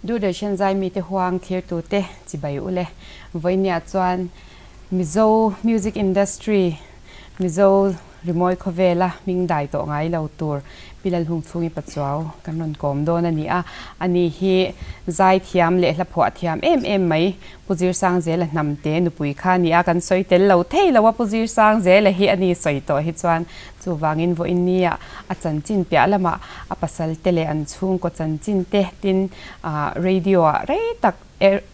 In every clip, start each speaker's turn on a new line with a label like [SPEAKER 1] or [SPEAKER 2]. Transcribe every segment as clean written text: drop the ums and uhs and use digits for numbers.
[SPEAKER 1] Doordarshan zaimite huang thlirtute chibai ule. Vawinia chuan Mizo music industry, Mizo rimawi khawvela hming dai tawh ngai lo tur Pi Lalhung chhungi Pachuau kan rawn kawm dawn a ni a. Ani hi zai thiam leh hla phuah thiam em em mai Pu Zirsangzela hnamte nupui kha a ni a, kan sawi tel lo thei lo a Pu Zirsangzela hi a ni sawi tawh hi chuan chuvangin vawiin nia a chanchin piah lamah a pasal te leh an chhungkaw chanchin te tin radio ah rei tak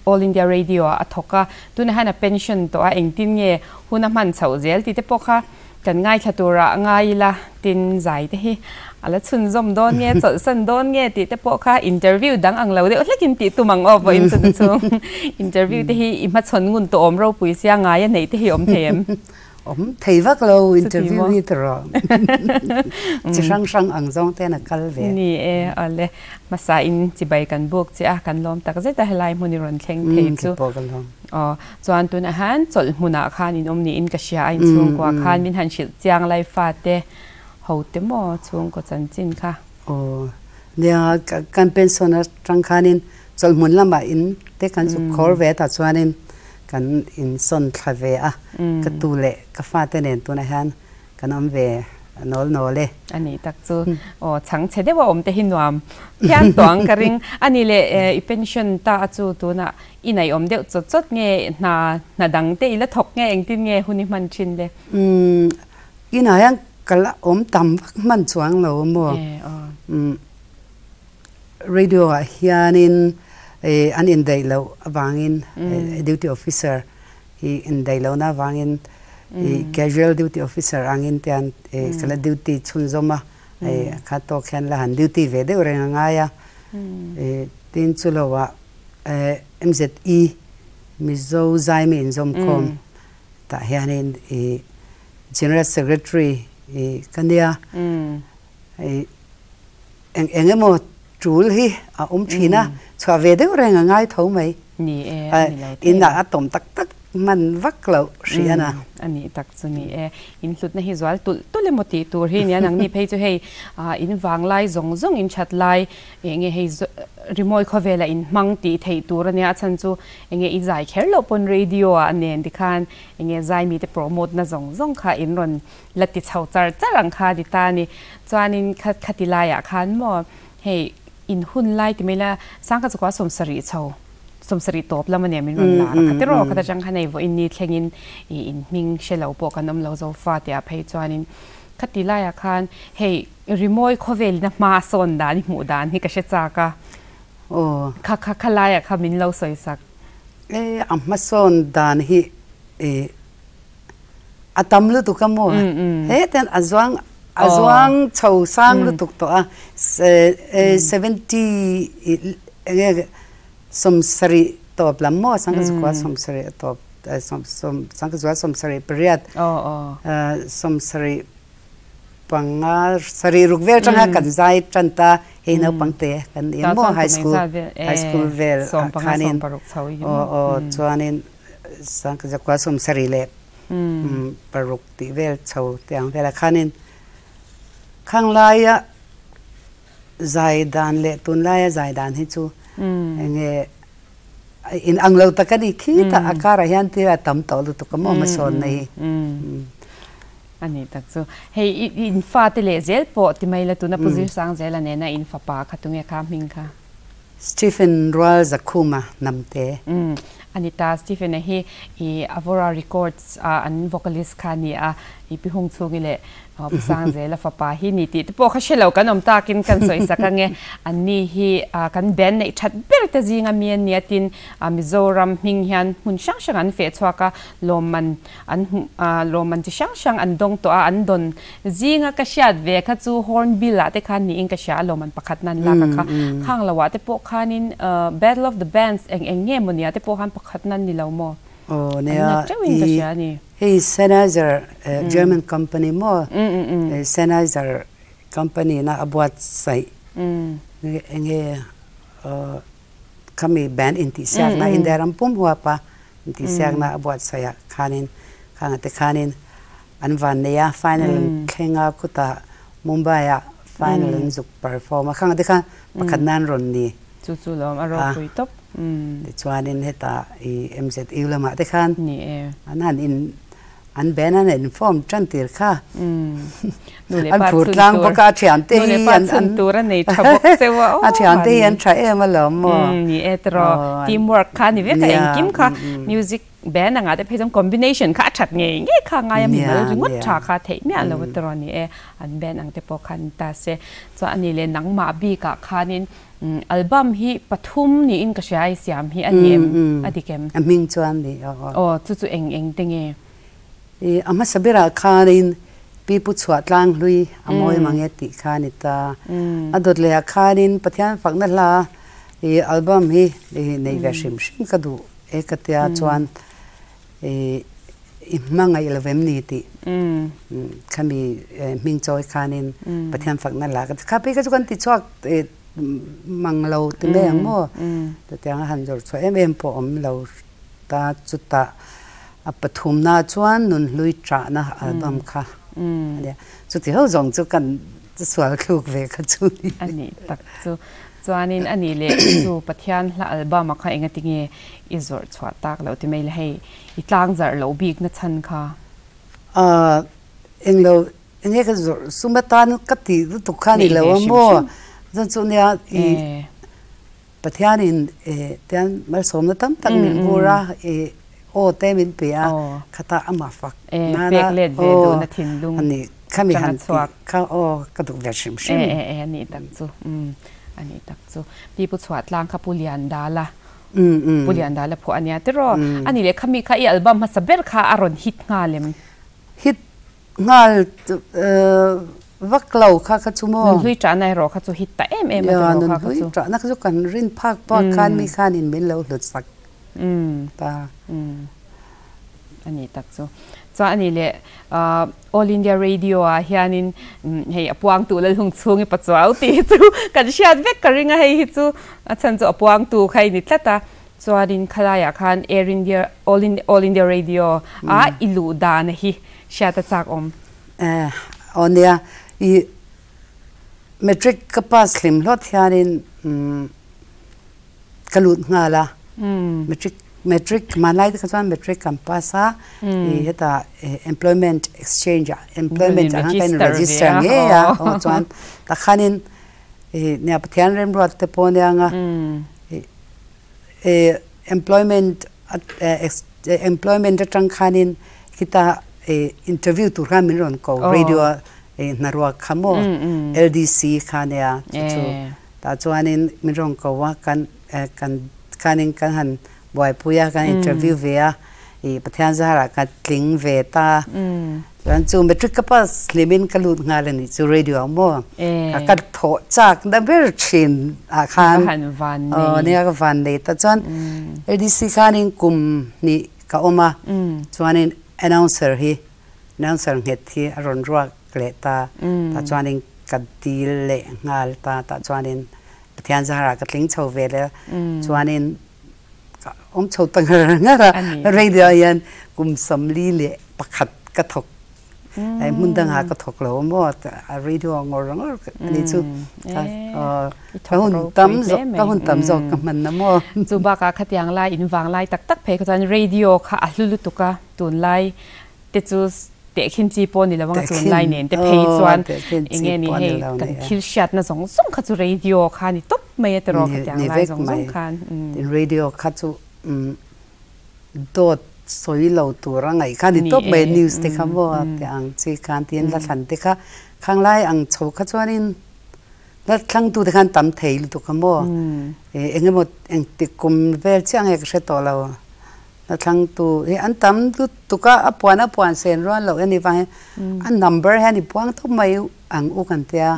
[SPEAKER 1] All India Radio ah a thawk a, tunah hian a pension tawh a, engtin nge hun a hman chhoh zel tih te pawh kha kan ngaithla turah ngai ila tin zai te hi a la chhunzawm dawn nge chawlhsan dawn nge tih te pawh kha interview dang ang lo deuh hlekin tih tum ang aw vawiin chu chhung interview te hi i hmachhawn ngun tawh awm ropui sia ngai a neih te hi awm thei em?
[SPEAKER 2] Awm thei vak lo interview hi ta rawh. Chi hrang hrang ang zawng ten a kal ve.
[SPEAKER 1] Ni e, awle. Hmasa in chibai kan buk che a, kan lawm tak zet a helai hmun i rawn thleng thei chu.
[SPEAKER 2] Umm kipawh ka lawm.
[SPEAKER 1] Aw, chuan tunah hian chawlh hmunah khan in awm niin ka hria a, inchhungkua khan min han hrilh chiang lai fate ho te maw chhungkaw chanchin kha.
[SPEAKER 2] Aw, nia kan pension atang khanin chawlh hmun lamah in te kan zuk khawr ve ta chuanin kan insawn thla ve a, ka tu leh ka fate nen tunah hian kan awm ve nawl nawl e.
[SPEAKER 1] A nih tak chu aw chhang chhe deuh a awm te hi nuam phian tawh ang ka ring. A nih leh i pension ta a chu tunah i naih awm deuh chawt chawt nge hna hna dang te i la thawk nge engtin nge hun i hman thin le?
[SPEAKER 2] Umm inah hian ka la awm tam vak hman chuang lo a maw? Umm radio ah hianin an indaih loh avangin duty officer hi indaih lohna avangin casual duty officer angin te an ka la duty chhunzawm a kha tawk hian la han duty ve deuh reng a ngai a tin chu lo ah MZE Mizo Zaimi Inzawmkhawm tah hianin General Secretary ka nia eng eng emaw tul hi a awm thin a, chhuah ve deuh reng a ngai tho mai.
[SPEAKER 1] Ni e, a ni lo thei.
[SPEAKER 2] Inah a tawm tak tak hman vak loh hrih a na.
[SPEAKER 1] A nih tak chu ni e. In hlutna hi zual tulh tulh emaw tih tur hi nia nangni phei chu hei in vang lai zawng zawng in that lai eng nge hei rimawi khawvela in hmang tih theih tur a nia a chhan chu eng nge i zai kher loh pawn radio ah nen tikhan eng nge zai mite promote na zawng zawng kha in rawn la ti chho char char ang kha ti ta a ni. Chuanin kha khati laiah khan maw hei in hun lai ti mai la sangkhat chukua sawmsarih chho sawmsarih tawp lam ania min rawn lar a kha tiraw khat atang khan hei vawiin ni thlengin ih in hming hre lo pawh kan awm lo zo fa tih ah phei chuanin khati laiah khan hei rimawi khawvelina hma a sawn dan i hmuh dan hi ka hre chak a kha kha kha laiah kha min lo sawi sak.
[SPEAKER 2] E a hmasawn dan hi ih A tam lutuk a maw? Hetiang a zuang a zuang chho sang lutuk tawh a, 70 enge sawmsarih tawp lam maw sangkazukua sawmsarih a tawp sangkazukua sawmsarih pariat sawmsarih panga sarih ruk vel atanga kan zai tan ta hei naupang te kan ni a maw high school high school vel ah khanin aw aw chuanin Sangkazakua sawmsarih leh paruk tih vel chho te ang velah khanin khang laia zai dan leh tunlaia zai dan hi chu enge in ang lo tak a ni khitah a karah hian thil a tam tawh lutuk a maw hmasawnna hi.
[SPEAKER 1] A ni tak chu. Hei in fate leh zel pawh ti mai la tuna Pu Zirsangzela nena in fapa kha tunge kha hming kha?
[SPEAKER 2] Stephen Rual Zakhuma Hnamte.
[SPEAKER 1] Umm a ni ta, Stephen-a hi i Avora Records a an vocalist kha a ni a, i pi hung chhungi leh Pu Sangzela fapa hi ni tih te pawh kha hre lo kan awm takin kan sawi sak ange. An ni hi kan band neih that ber te zinga mi an nia tin Mizoram hming hian hmun hrang hrang an feh chhuak a, lawmman An hmuh a, lawmman chi hrang hrang an dawng tawh a, an dawn zinga ka hriat ve kha chu Hornbill ah te khan niin ka hria a, lawmman pakhat nan lak a kha. Khang lo ah te pawh khanin Battle of the Bands eng eng nge maw nia te pawh khan pakhat nan ni lo maw?
[SPEAKER 2] Aw
[SPEAKER 1] An
[SPEAKER 2] nia,
[SPEAKER 1] la teuhin ka
[SPEAKER 2] i
[SPEAKER 1] hria a ni.
[SPEAKER 2] Hei Sennheiser German company maw? Sennheiser company na a buatsaih enge khami band intihsiakna India ram pum huap a Intihsiakna a buatsaih ah khanin khangah te khanin an van nei a, final an thleng a, khutah Mumbai ah final an zuk perform a, khangah te khan pakhat nan rawn ni.
[SPEAKER 1] Chu chu lawm a ropui tawp.
[SPEAKER 2] Tichuanin heta i MZU lamah te khan an han in an band an han inform tan tir kha. An phur tlang bawk a, a thiante hi an
[SPEAKER 1] chhun tur a nei tha bawk cheu a.
[SPEAKER 2] A thiante hi an tha em alawm maw.
[SPEAKER 1] Ni e tiraw. Teamwork kha ni vek a engkim kha music band anga te phei chuan combination kha a that ngei ngei kha ngai a mimal ringawt tha kha theih miah lo a tiraw ni e. An band ang te pawh khan ni ta se. Chuan a ni leh nangmah bikah khanin Album hi pathum niin ka hria i siam hi a ni em? A dik em?
[SPEAKER 2] A hming chuan ni aw.
[SPEAKER 1] Aw, chu chu eng eng te nge?
[SPEAKER 2] I a hmasa berah khanin Pi Pu Chhuah Tlang Hlui a mawi mang e tih kha a ni ta. A dawt lehah khanin Pathian fakna hla i album hi nei ve hrim hrim ka duh e ka tia chuan i I hmangaih lo vem ni tih khami hming chawi khanin Pathian fakna la ka ti. Kha phei kha chu kan ti chhuak mang lo ti mai ang maw? Chutianga han zawrh chhuah em em pawh awm lo ta chutah a pathumna chuan Nunhlui Ṭahna album kha a nia. Chuti ho zawng chu kan sual thluk ve kha chu ni.
[SPEAKER 1] A nih tak chu. Chuanin a nih leh chu Pathian hla album-a kha engatinge i zawrh chhuah tak loh ti mai le hei. I tlang zarh loh bik na chhan kha.
[SPEAKER 2] Ahh englo enge ka zawrh sum atan ka tih lutuk kha ni lo a maw chuan chu nia i Pathianin eh tian malsawmna tam tak min vur a i aw te min pe a khata amah fak nana aw ani khami han tih kha aw ka duh ve hrim hrim.
[SPEAKER 1] E e ani tak chu ani tak chu Pi Pu Chhuah tlang kha Pu Liandala Pu Liandala phuah a nia tiraw? A nih leh khami kha i album hmasa ber kha a rawn hit nghal em?
[SPEAKER 2] Hit nghal vak lo kha kha chu maw?
[SPEAKER 1] Nunhlui ṭahna erawh kha chu hit ta em em a tiraw kha
[SPEAKER 2] kha chu. Nunhlui ṭahna kha chu kan rin phak phak khan mi khanin min lo hlut sak ta.
[SPEAKER 1] A nih tak chu. Chuan a nih leh All India Radio ah hianin hei a puangtu Lalhung chhungi Pachuau tih hi chu kan hriat vek ka ring a, hei hi chu a chhan chu a puangtu kha i ni tlat a. Chuanin khalaiah khan Air India All All India Radio ah i luh dan hi hriat a chak awm.
[SPEAKER 2] Aw nia, i matric ka pass hlim hlawt hianin Ka lut nghal a, matric matric hmanlai te kha chuan matric kan pass a, i heta employment exchange ah employment ah khan ka in register ngei a, aw chuan takhanin i nia Pathian remruat te pawh ania anga i employment employment atang khanin khita i interview tur khan min rawn ko radio a i hnaruak kha maw LDC kha ania chu chu. Tah chuanin min rawn ko a, kan kan khanin kan han buaipui a, kan interview ve a, ih Pathian zarah ka tling ve ta. Chuan chu matric ka pass hlimin ka lut nghal a nih chu radio ah maw. Ka ka thawh chak na ber thin ah khan aw nia ka van nei ta. Chuan LDC khanin kum hnih ka awm a, chuanin announcer hi announcer nghet hi a rawn ruak leh ta. Tah chuanin Ka dil leh nghal ta tah chuanin Pathian zarah ka tling chho ve leh a, chuanin ka awm chho ta ngar ngar a, radio ah hian kum 41 ka thawk, hmun dangah ka thawk lo maw, a radio ah ngawr ngawr a ni chu, ka hun tam zawk ka hun tam zawk ka hman na maw.
[SPEAKER 1] Chu bakah khatiang lai in vang lai tak tak phei kha chuan radio kha a hlu lutuk a, tunlai te chu tehkhin chi pawh ni lo ang a tunlai nen te phei chuan eng nge ni hei kan thil hriatna zawng zawng kha chu radio kha ni tawp mai a tiraw khatiang lai zawng zawng khan.
[SPEAKER 2] Radio kha chu dawt sawi lo tur a ngaih kha ni tawp mai news te kha maw tih ang chi khan tin la thlan te kha khang lai ang chho kha chuanin la thlangtu te khan tam thei lutuk a maw eng emaw engtik kum vel chiah nge ka hre tawh lo. A thlangtu hi an tam lutuk a, a puan a puan sen rual loh eni vang hian a number hian i puang tawp mai ang u kan tia.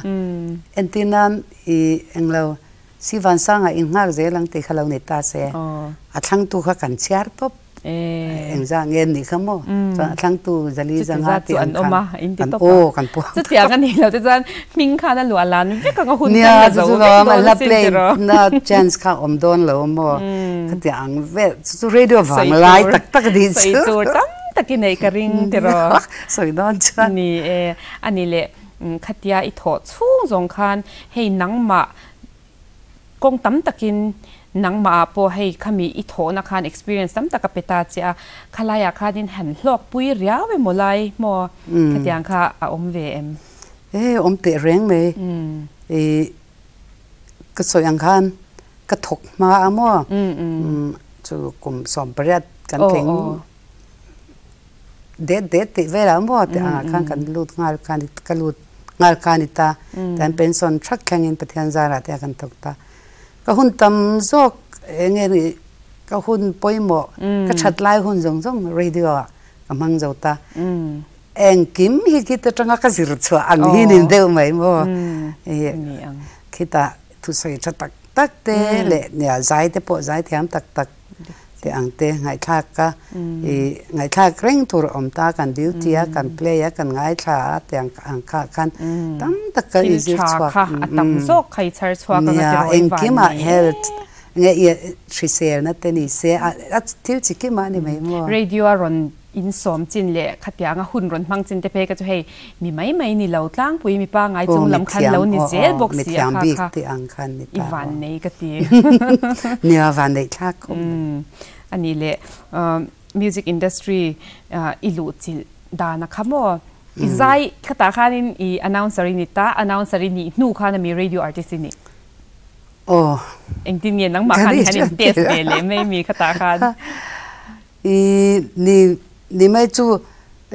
[SPEAKER 2] Entir nan i englo Sivansanga in nghak zel ang tih kha lo ni ta se, a thlangtu kha kan chhiar tawp engzah nge nih kha maw chuan a thlangtu Zali Zanga tih ang khan kan aw kan puang tawp.
[SPEAKER 1] Chutiang a nih loh te chuan hming khan a luah lan vek ang a hun khan a zo vek dawn
[SPEAKER 2] a sin tiraw. Nia chu chu lawm a chance kha awm dawn lo maw. Khatiang ang vel chu chu radio vang lai tak tak a nih
[SPEAKER 1] chu. Sawi tur tam tak i neih ka ring tiraw.
[SPEAKER 2] Sawi dawn chuan.
[SPEAKER 1] Ni e, a ni leh khatia i thawh chhung zawng khan hei nangmah. Kawng tam takin nangmah ah pawh hei khami i thawhna khan experience tam tak a pe ta che a, khalaiah khanin han hlawkpui riau emaw lai maw khatiang kha a awm ve em?
[SPEAKER 2] E, awm teh reng mai. I ka sawi ang khan ka thawk hma a maw chu kum 18 kan tling det det tih velah maw tih angah khan kan lut nghal kha ka lut nghal kha a ni ta kan pension thak thlengin Pathian zarah te a kan thawk ta ka hun tam zawk eng nge ni ka hun pawimawh ka that lai hun zawng zawng radio ah ka hmang zo ta engkim hi khita atanga ka zir chhuah ang hi nin deuh mai maw khitah thusawi tha tak tak te leh nia zai te pawh zai thiam tak tak Tih ang te ngaihthlak ka i ngaihthlak reng tur a awm ta kan duty a kan play a kan ngaithla a tih ang ang kha khan tam tak ka
[SPEAKER 1] Thil
[SPEAKER 2] inzir
[SPEAKER 1] tha
[SPEAKER 2] chhuak
[SPEAKER 1] kha a tam zawk kha i chhar chhuak anga
[SPEAKER 2] nia
[SPEAKER 1] tiraw i van
[SPEAKER 2] engkimah
[SPEAKER 1] nei
[SPEAKER 2] health nge i hriselna te ni se a thil chi kimah a ni mai maw.
[SPEAKER 1] Radio a rawn Insawm chin leh khatianga hun rawn hmang chin te phei kha chu hei mi mai mai ni lo tlangpui mi pangai
[SPEAKER 2] Aw
[SPEAKER 1] chung lam khan
[SPEAKER 2] mithiam
[SPEAKER 1] lo ni
[SPEAKER 2] aw
[SPEAKER 1] zel
[SPEAKER 2] aw
[SPEAKER 1] bawk si a
[SPEAKER 2] mithiam
[SPEAKER 1] kha
[SPEAKER 2] bik
[SPEAKER 1] kha
[SPEAKER 2] tih ang khan ni
[SPEAKER 1] i
[SPEAKER 2] ta aw.
[SPEAKER 1] vannei ka ti.
[SPEAKER 2] Nia vanneih thlak khawp mai.
[SPEAKER 1] Umm a nih leh music industry i luh chilh dan a kha maw? I zai khatah khanin i announcer i ni ta, announcer i nih hnu khan ami radio artist i nih?
[SPEAKER 2] Aw.
[SPEAKER 1] Engtin nge nangmah
[SPEAKER 2] Ka
[SPEAKER 1] khan
[SPEAKER 2] nih
[SPEAKER 1] i han
[SPEAKER 2] chuan
[SPEAKER 1] in test ve leh mai mi khatah khan?
[SPEAKER 2] I ni ni mai chu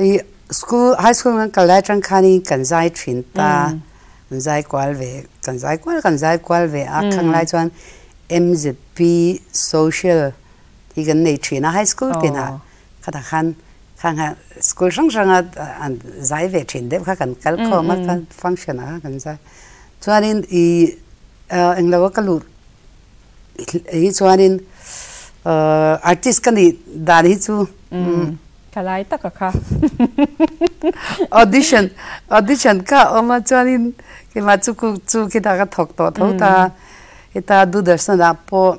[SPEAKER 2] i school high school kan kal lai atang khanin kan zai thin ta kan zai kual ve kan zai kual kan zai kual ve a khang lai chuan MZP social hi kan nei thin a high school tinah khatah khan khang kha school hrang hranga an zai ve thin deuh kha kan kal khawm a kha function ah khan kan zai chuanin i englo a ka luh Hei chuanin artist ka nih dan hi chu
[SPEAKER 1] Ka lai tak a kha.
[SPEAKER 2] Audition audition kha a awm a chuanin keimah chu ku chu khitah ka thawk tawh tho ta a. Heta Doordarshan ah pawh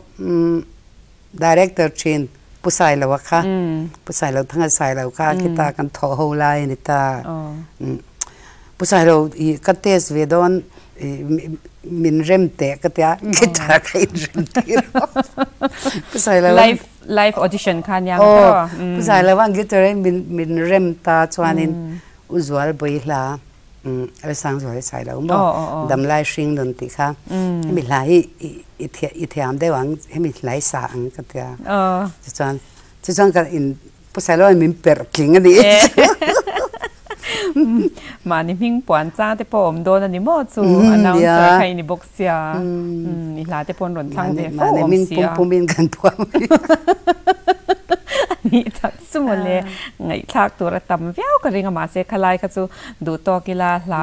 [SPEAKER 2] director thin Pu Sailoa kha Pu Sailo Thanga Sailo kha khita kan thawh ho lai a ni ta. Pu Sailo i ka test ve dawn min rem teh ka tia guitar ka in rem tir Pu Sailo
[SPEAKER 1] live live audition kha nia nga tawh
[SPEAKER 2] Pu Sailo an guitar in min min rem ta chuanin U Zual Bawihla Lalsangzuala Sailo maw Damlai hring nun tih kha hemi hla hi i thiam deuh ang hemi hla hi sa ang ka tia tichuan tichuan ka in Pu Sailoa min perh tling a nih chu.
[SPEAKER 1] Mahni hming puan chang te pawh awm dawn a ni maw chu announcer kha i ni bawk sia. I hla te pawh an rawn thlang ve fo awm sia.
[SPEAKER 2] Mahni hming pum pum in kan puang mai.
[SPEAKER 1] A nih tak chu mawle ngaihthlak tur a tam viau ka ring a mahse khalai kha chu duh tawk ila hla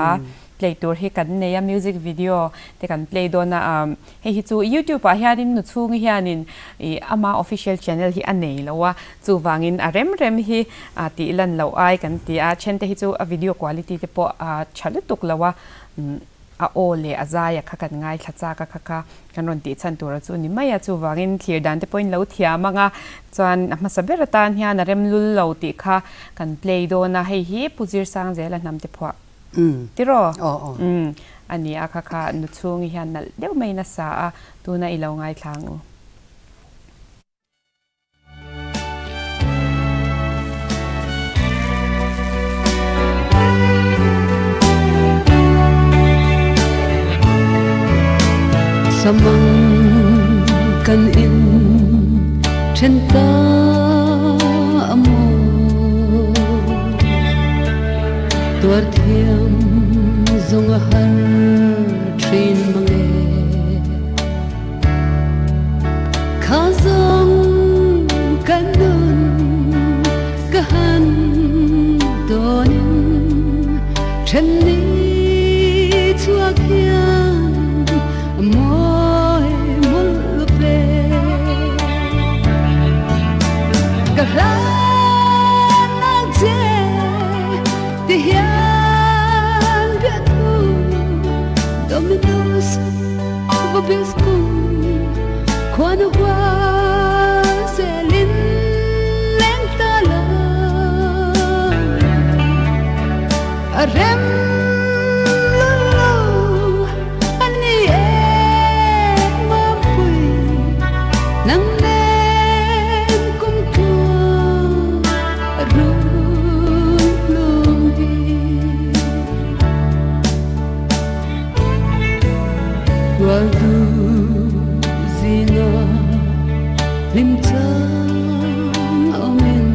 [SPEAKER 1] play tur hi kan nei a music video te kan play dawn a Hei hi chu YouTube ah hianin nu chhungi hianin ih ama official channel hi a nei lo a, chuvangin a rem rem hi tih lan loh ai kan ti a, then te hi chu a video quality te pawh a tha lutuk lo a, a aw leh a zai a kha kan ngaithla chak a kha kha kan rawn tih chhan tur a chu ni mai a, chuvangin thlir dan te pawhin lo thiam ang a, chuan a hmasa ber atan hian a rem lul lo tih kha kan play dawn a, hei hi Pu Zirsangzela hnamte phuah. Tiraw? Umm. A ni a, kha kha nu chhungi hian nalh deuh mai nasa a, tuna i lo ngaithla ang u.
[SPEAKER 3] Samang kan in then ta a maw? Tuar thiam zawng a har thin mang e. Kha zawng kan nun ka han tawnin then ni chhuak hian a mawi mawlh ve. Ka hlan ang che ti hian biathu Dominus vobiscum khuanu hua zelin leng ta lo a rem lu lo a ni em a Rual du zinga hlim chang awmin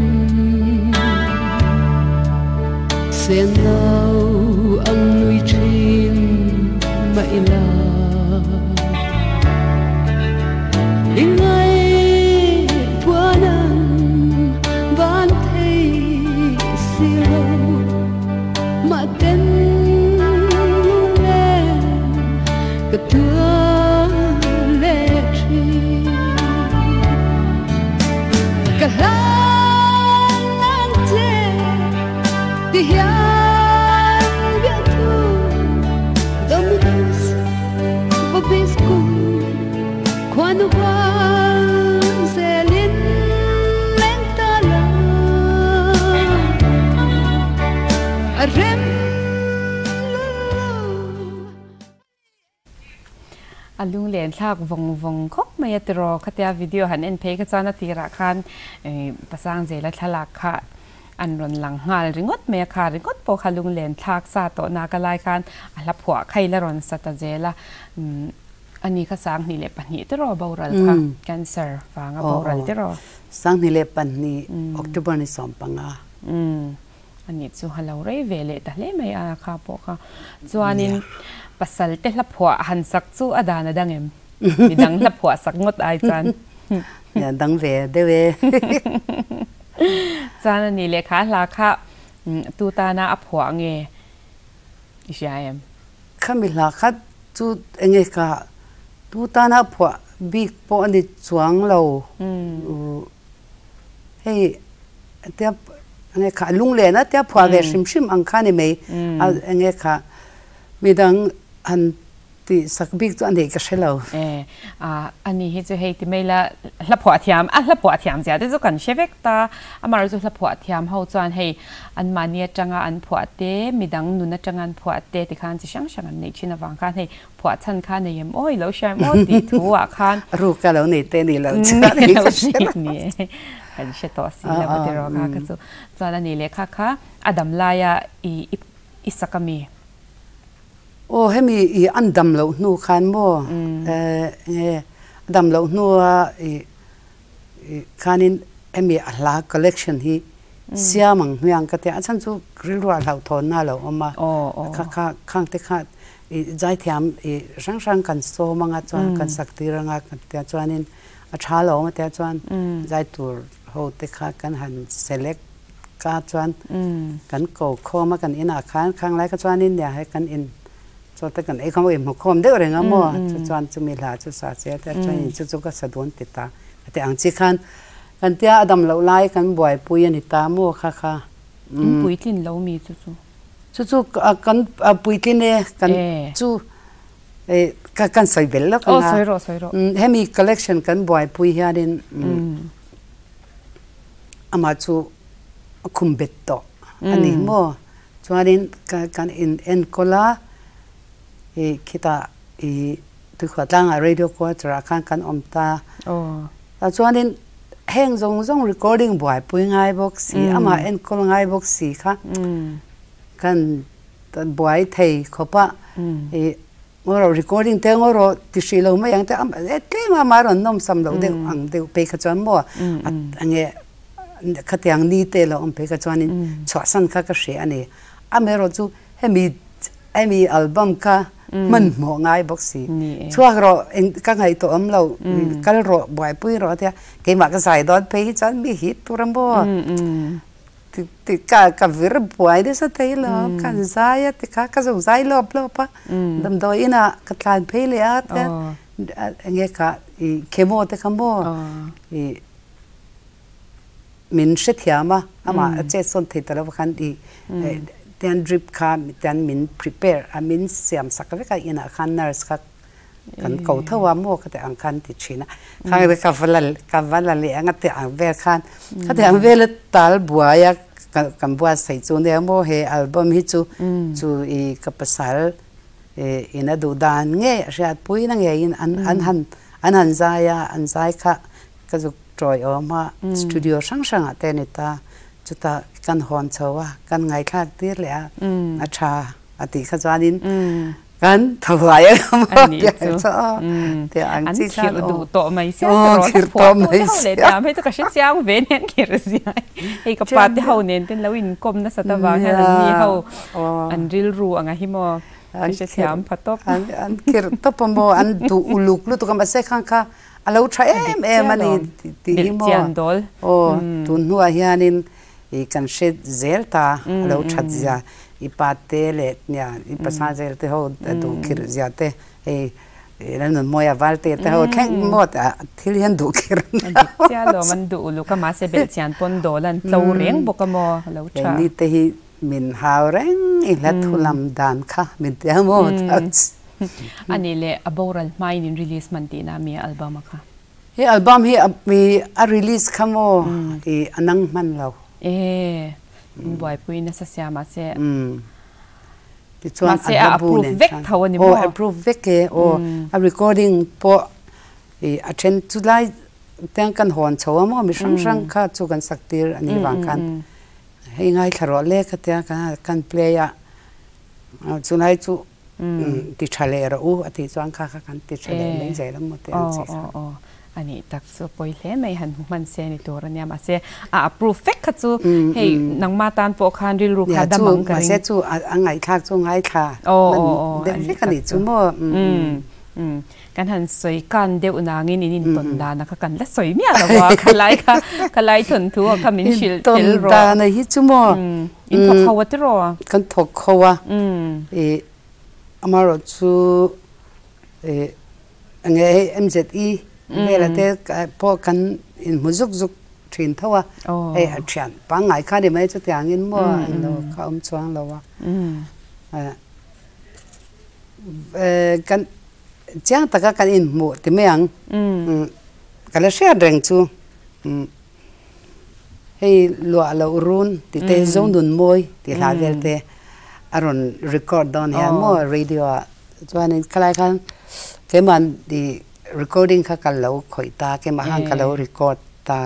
[SPEAKER 3] Sen nau ang nui thin mah ila I ngai puan ang van thei si lo Mah ten lunglen ka tuar leh thin. Ka hlan ang che ti hian biahthu Dominus vobiscum khuanu hual zelin leng ta la a rem lul lo.
[SPEAKER 1] A lunglen thlak vawng vawng khawp mai a tiraw khatia video han en phei kha chuan a tirah khan pasang zela thlalak kha an rawn lang nghal ringawt mai a kha ringawt pawh kha lunglen thlak sa tawh nak a lai khan a hla phuah kha ila rawn sa ta zel a ani kha 2002 tiraw boral kha cancer vanga boral tiraw.
[SPEAKER 2] 2002 October ni 15.
[SPEAKER 1] Ani chu a lo rei ve leh ta hle mai a kha pawh kha. Chuanin pasal te hla phuah han sak chu a dan a dang em? Midang hla phuah sak ngawt ai chuan.
[SPEAKER 2] Nia dang ve deuh e.
[SPEAKER 1] Chuan ani lehkha hla kha tu tana a phuah nge i hria em?
[SPEAKER 2] Khami hla kha chu enge ka tu tana a phuah bik pawh a ni chuang lo. Hei tia enge kha lunglen a tia phuah ve hrim hrim ang kha ni mai a enge kha midang han tih sak bik chu a nei ka hre lo.
[SPEAKER 1] E a ani hi chu hei ti mai la hla phuah thiam a hla phuah thiam zia te chu kan hre vek ta amaherawhchu chu hla phuah thiam ho chuan hei anmahni atanga an phuah te midang nun atanga an phuah te tikhan chi hrang hrang an neih thin avang khan hei Phuah chhan kha nei em aw, i lo hria em aw tih thu ah khan.
[SPEAKER 2] Ruk ka lo nei te ni lo chuan i ka hre lo.
[SPEAKER 1] Ni e, kan hre tawh si lo a tiraw kha kha chu. Chuan a ni leh kha kha a dam laia i i sak a mi?
[SPEAKER 2] Aw hemi i an dam loh hnu khan maw enge a dam loh hnua i khanin hemi a hla collection hi siam ang hmiang ka tia a chhan chu rilru ah hlauhthawnna a lo awm a kha kha khang te kha i zaithiam i hrang hrang kan sawm anga chuan kan sak tir anga kan tia chuanin a tha lo awm a tia chuan zai tur ho te kha kan han select ka chuan kan ko khawm a kan inah khan khang lai kha chuanin nia he kan in Chaw te kan ei khawm a inhmu khawm deuh reng a maw? Chu chuan chumi hla chu sa che a tia chuan in chu chu ka sa dawn ti ta a ti ang chi khan kan tia a dam loh lai kan buaipui a ni ta maw kha kha.
[SPEAKER 1] In puitlin lo mi chu chu?
[SPEAKER 2] Chu chu kan puitlin e kan chu ka kan sawi belh lawk ang a.
[SPEAKER 1] Aw sawi rawh sawi rawh.
[SPEAKER 2] Hemi collection kan buaipui hianin amah chu a khum bet tawh a ni maw? Chuanin kan in enkawl a, i khitah i tuikhuah tlangah radio quarter ah khan kan awm ta. Tah chuanin heng zawng zawng recording buaipui ngai bawk si, amah enkawl ngai bawk si kha kan buai thei khawp a. I ngaw rawh recording te ngaw rawh ti hrih lo mai ang te tlem a amah rawn nawm sam loh deuh ang deuh phei kha chuan maw enge khatiang ni te lo awm phei kha chuanin chhuahsan kha ka hria a ni. Amaherawh chu hemi hemi album kha hmanhmawh ngai bawk si. Chhuak rawh ka ngaihtuah awm lo kal rawh buaipui rawh a tia keimah ka zai dawn phei hi chuan mi hit tur a maw. Ti ka ka vir buai nasa thei lo ka han zai a tikha ka zuk zai lawp lawp a damdawi inah ka tlan phei leh a tia enge kha i chemo te kha maw i min hrethiam a amah a chet sawn thei ta lo khan i tian drip kha tian min prepare a min siam sak vek a inah khan nurse kha Kan ko tho a maw ka ti ang khan ti thin a. Khang te ka va la ka va la leh ang a ti ang vel khan ka ti ang vel a tal buai a kan buatsaih chu nia maw he album hi chu chu i ka pasal in a duh dan ngei a hriatpui na ngeiin an an han an han zai a an zai kha ka zuk tawi awm a studio hrang hrangah te a ni ta chutah kan hawn chho a kan ngaithlak tir leh a a tha a tih kha chuanin. Kan tho huai a
[SPEAKER 1] Ani chu an khirh duh tawh mai sia ka rawn a phuah tu te ho leh tiang phei chu ka hre chiang ve nen khirh zia hei ka pa te ho nen ten lo inkawm nasat avang hian an ni ho an rilru anga hi maw ka hre thiam pha tawp.
[SPEAKER 2] An khirh tawp a maw an duh uluk lutuk a mahse khang kha a lo tha em em a ni tih hi maw aw tun hnuah hianin I kan hre zel ta a lo that zia, i pa te leh nia i pasal zel te ho a duh khirh zia te hei Lalnunmawia Valte te ho thleng maw thil hian duh khirh an
[SPEAKER 1] dik chiah alawm an duh uluk a mahse belhchian pawn dawl an tlo reng bawk a maw a lo tha.
[SPEAKER 2] Keini te hi min hau reng i hla thu lam dan kha min ti a maw.
[SPEAKER 1] Anih leh a boral hmain in release hman tihna a mi a album a kha.
[SPEAKER 2] Hi album hi a release kha maw i a nang hman lo.
[SPEAKER 1] E in buaipui nasa sia mahse.
[SPEAKER 2] Tichuan
[SPEAKER 1] mahse a approve vek tho a ni maw?
[SPEAKER 2] Aw approve vek e aw a recording pawh i a then chu lai tiang kan hawn chho a maw mi hrang hrang kha chu kan sak tir a nih vang khan hei ngaithla rawh le ka tia kan play a chulai chu Ti tha leh rawh u a tih chuan kha kha kan ti tha leh mai zel a maw tih ang chi kha.
[SPEAKER 1] Aw aw a nih tak chu pawi hle mai han hmu hman se ni tur a nia mahse a approve vek kha chu hei nangma tan pawh khan rilru kha dam ang ka ring.
[SPEAKER 2] Mahse chu a ngaihthlak chu ngaithla hman deuh vek a nih chu maw.
[SPEAKER 1] Kan han sawi kan deuh nangin in intawn dana kha kan la sawi miah lo a khalai kha khalai thawnthu ah kha min hrilh tel rawh.
[SPEAKER 2] Intawn dana hi chu maw.
[SPEAKER 1] In thawk ho a tiraw?
[SPEAKER 2] Kan thawk ho a. I amaherawh chu i enge hei MZE vela te pawh kan inhmu zuk zuk thin tho a. Hei a thian pangngai kha ni mai chutiangin maw englo kha awm chuang lo a. Kan chiang taka kan inhmuh ti mai ang. Ka la hriat reng chu. Hei luah loh run tih te Zonun mawi tih hla vel te a rawn record dawn hian maw radio ah chuanin khalai khan keimah i recording kha ka lo khawih ta keimah khan ka lo record ta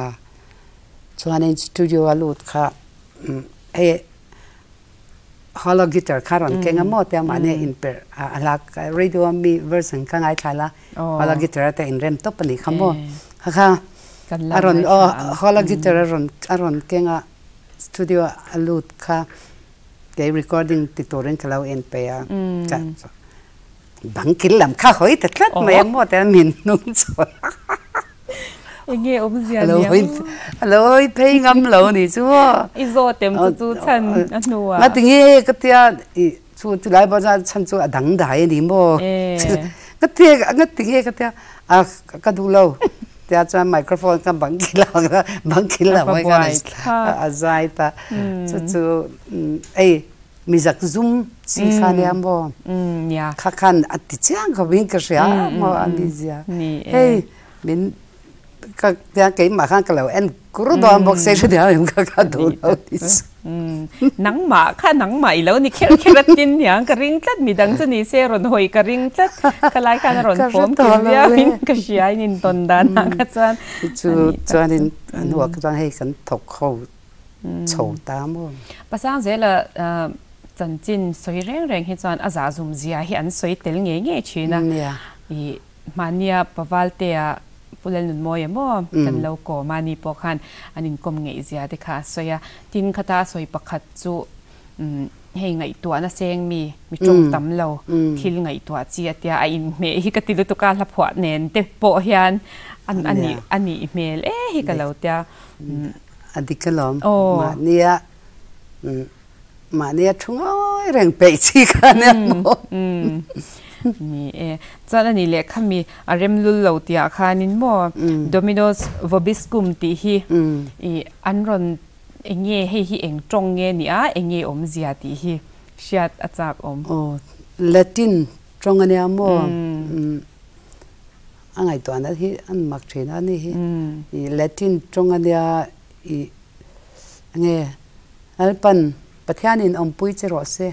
[SPEAKER 2] chuanin studio a lut kha hei hollow guitar kha rawn keng a maw tia mahni a inperh a hla radio a mi version kha ngaithla la hollow guitar a te inrem tawp a nih kha maw kha kha. A rawn aw hall a guitar a rawn a rawn keng a studio a lut kha kei recording ti turin ka lo en pe a ka bang kil lam kha hawi ta tlat mai a maw tia min hnung chhawn a
[SPEAKER 1] Enge awmzia nia
[SPEAKER 2] a lo hawi phei ngam lo ni chu aw
[SPEAKER 1] I zawt em chu chu chhan a hnuah
[SPEAKER 2] Nga tinge ka tia i chu chulai pawh chuan chhan chu a dang dai a ni maw Nga tia nga tinge ka tia a ka duh lo. Tia chuan microphone kha bang kil ang a, bang kil lo mai khan a zai ta. Chu chu ei mizak zum chi kha nia maw? Kha khan a ti chiang khawp in ka hria maw a mizia. Hei min ka tia keimah khan ka lo en kur dawn bawk se hre diam em kha ka duh lo ti chu.
[SPEAKER 1] Nangmah kha nangmah i lo ni kher kher a tin niang ka ring tlat midang chu ni se rawn hawi ka ring tlat khalai khan a rawn fawm kim viau in ka hria in intawn dan ah kha chuan
[SPEAKER 2] chu chuanin a hnuah kha chuan hei kan thawk ho chho ta maw.
[SPEAKER 1] Pasang zela chanchin sawi reng reng hi chuan a zahzum zia hi an sawi tel ngei ngei thin a i Mahnia Pavaltea Pu Lalnunmawia maw kan lo kawm a, ni pawh khan an inkawm ngeih zia te kha a sawi a. Tin khata a sawi pakhat chu hei ngaihtuahna seng mi, mi tawng tam lo thil ngaihtuah chi a tia a inhmeh hi ka ti lutuk a, hlaphuah nen te pawh hian a nih hmel e hi ka lo tia.
[SPEAKER 2] A dik alawm. Mahnia Mahnia thu ngawi reng peih chi kha nia maw?
[SPEAKER 1] Ni e. Chuan a nih leh khami a rem lul lo tihah khanin maw Domino's Vobiscum tih hi i an rawn eng nge hei hi eng tawng nge ni a, eng nge awmzia tih hi hriat a chak awm.
[SPEAKER 2] Aw, Latin tawng a nia maw? A ngaihtuahna hi an mak thin a ni hi. I Latin tawng a nia i Nge, Lalpan Pathianin awmpui che rawh se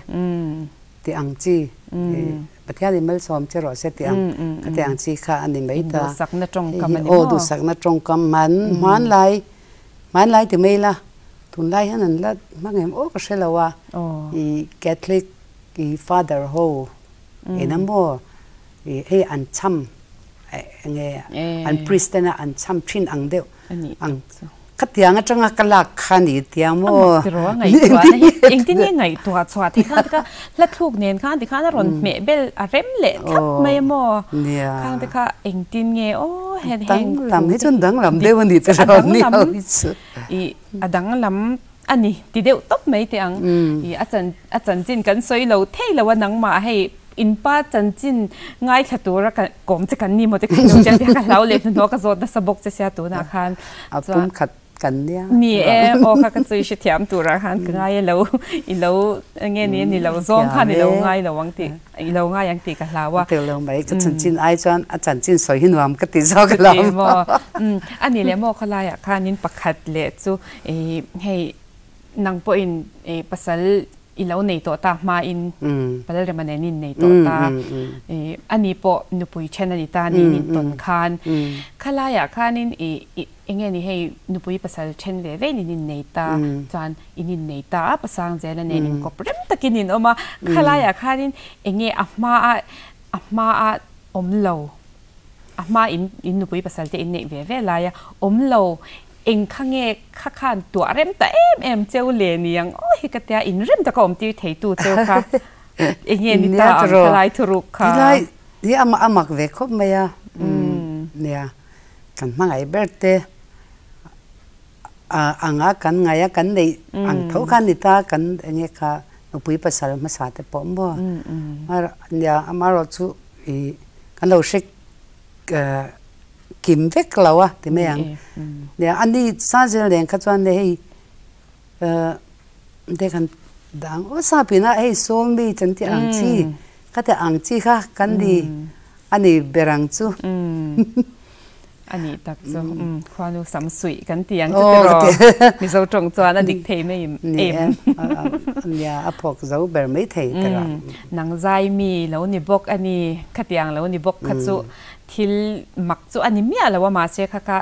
[SPEAKER 2] tih ang chi, Pathianin malsawm che rawh se tih ang ka tih ang chi kha a ni mai ta.
[SPEAKER 1] Duhsakna tawngkam a ni maw?
[SPEAKER 2] Aw, duhsakna tawngkam hman, hmanlai, hmanlai ti mai la, tunlai hian an la hmang em aw ka hre lo a, i Catholic i Father ho. Ena maw i hei an cham enge an priest tena an cham thin ang deuh ang khatiang atanga ka lak kha ni tia maw.
[SPEAKER 1] A mak tiraw a ngaihtuahna hi engtin nge ngaihtuah chhuah thei khan te kha hla thluk nen khan tikhan a rawn hmeh bel a rem leh thlap mai a maw khang te kha engtin nge aw heng
[SPEAKER 2] danglam hi chuan danglam deuh a ni tiraw
[SPEAKER 1] a danglam i a danglam a ni ti deuh tawp mai teh ang. I a chan a chanchin kan sawi lo thei lo a nangmah hei in pa chanchin ngaithla tura ka kawm che kan ni maw te kha ilo tia tia ka hlau leh hnuhnawh ka zawt nasa bawk che sia tunah khan
[SPEAKER 2] A pum khat kan nia.
[SPEAKER 1] Ni e aw kha ka chu i hrethiam turah khan ka ngai e lo i lo nge ni ni lo zawng khan i lo ngai lo ang tih i lo ngai ang tih ka hlau a.
[SPEAKER 2] Tel lo mai ka chanchin ai chuan a chanchin sawi hi nuam ka ti zawk lo.
[SPEAKER 1] Chuti maw a ni leh maw khawlaiah khanin pakhat leh chu Ih, hei nang pawhin ih pasal i lo nei tawh ta hmain Palalrema nen in nei tawh ta. Ih, ani pawh nupui then a ni ta niin in tawn khan. Khalaiah khanin ih ih eng nge ni hei nupui pasal then ve vein in innei ta chuan in innei ta a, pasang zela nen inkawp rem takin in awm a. Khalaiah khanin eng nge a hmaa a hmaa awm lo, a hmaa in in nupui pasal te in neih ve ve laia awm lo Eng kha nge kha khan tuah rem ta em em cheu le ni ang aw hi ka tia in rem taka awm tir thei tu cheu kha eng nge ni ta ang khalai thuruk kha.
[SPEAKER 2] Tilai hi a a mak ve khawp mai a nia kan hmangaih ber te a anga kan ngaih a kan neih ang tho kha ni ta kan eng nge kha nupui pasal hmasa te pawh maw nia amaherawhchu ih kan lo hre kim vek lo a ti mai ang. Nia a ni Sazel nen kha chuan hei te kan dang aw sapin a hei sawlmi chan tih ang chi kha te ang chi kha kan ni a ni ber ang chu.
[SPEAKER 1] A nih tak chu khuanu sam suih kan ti ang chu tiraw Mizo tawng chuan a dik thei mai em.
[SPEAKER 2] Nia a phawk zo ber mai thei tiraw.
[SPEAKER 1] Nang zai mi lo ni bawk a ni khatiang lo ni bawk kha chu Thil mak chu a ni miah lo a, mahse kha kha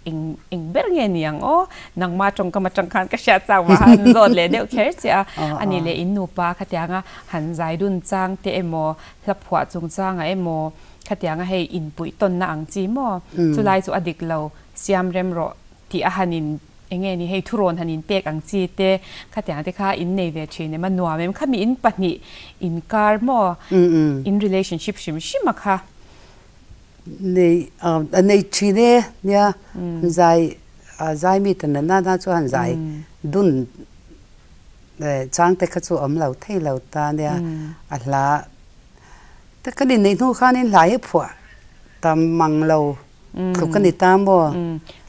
[SPEAKER 1] eng eng ber nge ni ang aw, nangma tawngkam atang khan ka hriat chau mah han zawt leh deuh kher che a, a ni leh in nupa khatianga han zai dun chang te emaw, hla phuah chung changah emaw khatianga hei inpuih tawnna ang chi maw, chulai chu a dik lo, siam rem rawh tih a han in eng nge ni hei thurawn han in pek ang chi te khatiang te kha in nei ve thin em a nuam em khami in pahnih inkar maw in relationship hrim hrim a kha.
[SPEAKER 2] Nei a nei thin e nia han zai zai mi ta na na chu han zai dun chang te kha chu awm lo thei lo ta nia a hla te kan inneih hnu khanin hla hi phuah tam mang lo tluk a ni ta maw.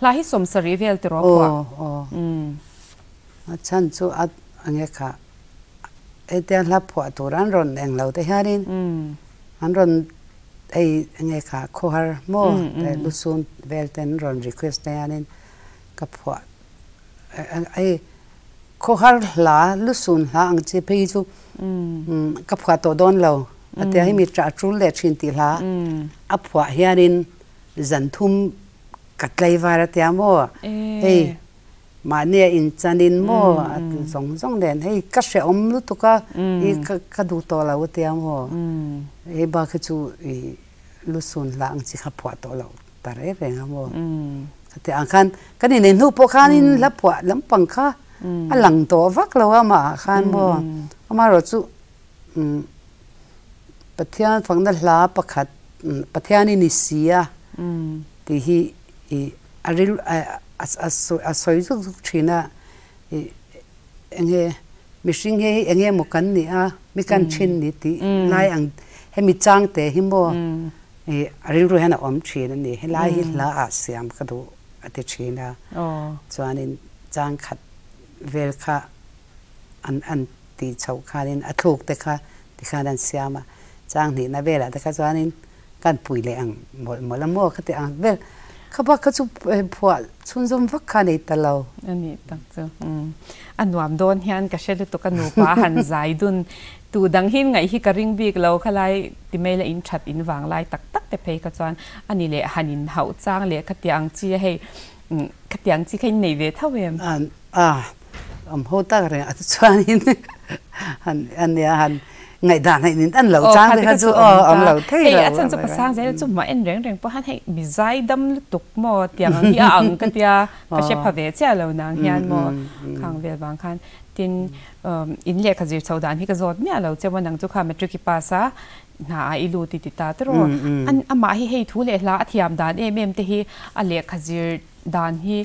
[SPEAKER 1] Hla hi sawmsarih vel tiraw phuah.
[SPEAKER 2] Aw aw a chhan chu a enge kha hetia hla phuah tur an rawn eng lo te hianin an rawn hei enge kha khawhar maw lusun vel te an rawn request te hianin ka phuah hei khawhar hla lusun hla ang chi phei hi chu ka phuah tawh dawn lo a tia hemi ṭah ṭul leh ṭhin tih hla a phuah hianin zan thum ka tlaivar a tia maw hei Mahnia inchanin maw a ti zawng zawng nen hei ka hrehawm lutuk a i ka duh tawh lo a tia maw hei bak hi chu i lusun hlah ang chi kha phuah tawh loh ta reng reng a maw ka ti ang khan kan inei hnu pawh khanin hla phuah lampang kha a lang tawh vak lo a amah ah khan maw amaherawh chu Pathian fakna hla pakhat Pathianin i si a tih hi i a ril a sawi zuk zuk thin a ih eng nge mihring hi eng nge maw kan nih a mi kan thin ni tih lai ang hemi chang te hi maw ih a rilru hian a awm thin a ni helai hi hla ah siam ka duh a ti thin a chuanin chang khat vel kha an an tih chhoh khanin a thluk te kha tikhan an siam a chang hnihna velah te kha chuanin Kan pui leh ang mawlh mawlh a maw ka ti ang vel kha bak kha chu phuah chhunzawm vak kha nei ta lo.
[SPEAKER 1] A nih tak chu a nuam dawn hian ka hre lutuk a nupa a han zai dun tu dang hi ngaih hi ka ring bik lo khalai ti mai la in that in vang lai tak tak te phei kha chuan a ni leh han in hauh chang leh khatiang chi a hei khatiang chi kha in nei ve tho em?
[SPEAKER 2] A awm ho tak reng a chuanin han ania han. Ngaihdan hei nin an lo chang te kha chu aw awm lo thei lo.
[SPEAKER 1] Hei a chan chu pasang zel chu mah en reng reng pawh han hei mi zai dam lutuk maw tiang ang hi a ang ka tia ka hre pha ve chiah lo nang hian maw khang vel vang khan tin in lehkha zir chho dan hi ka zawt miah lo che maw nang chu kha matric i pass a hna ah i lut i ti ta tawh an amah hi hei thu leh hla a thiam dan em em te hi a lehkha zir dan hi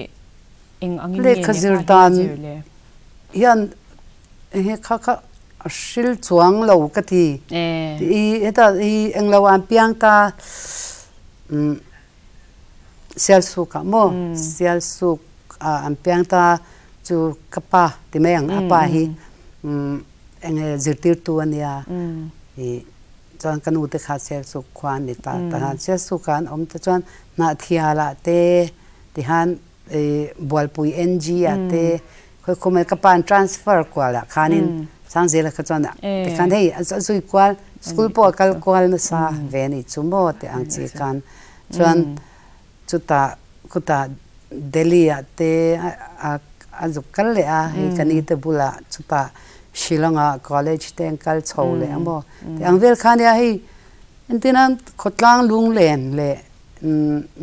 [SPEAKER 1] eng angin nge
[SPEAKER 2] lehkha zir dan hian He kha kha a hril chuang lo ka ti. I heta i englo an piang ta umm Sialsuk ah maw Sialsuk ah an piang ta chu ka pa ti mai ang a pa hi umm enge zirtirtu a nia i chuan ka nu te kha Sialsuk khua an ni ta tahan Sialsuk ah an awm ta chuan Hnahthial ah te tihan i Bualpui NG ah te Khoi khum ka pa an transfer kual ah khanin Sangzela kha chuan tikhan hei a zui kual school pawh a kal kual nasa ve a nih chu maw tih ang chi khan chuan chutah khutah Delhi ah te a zuk kal leh a hei ka ni te bulah chutah Shillong ah college te an kal chho leh a maw tih ang vel kha nia hei entir nan khawtlang lunglen leh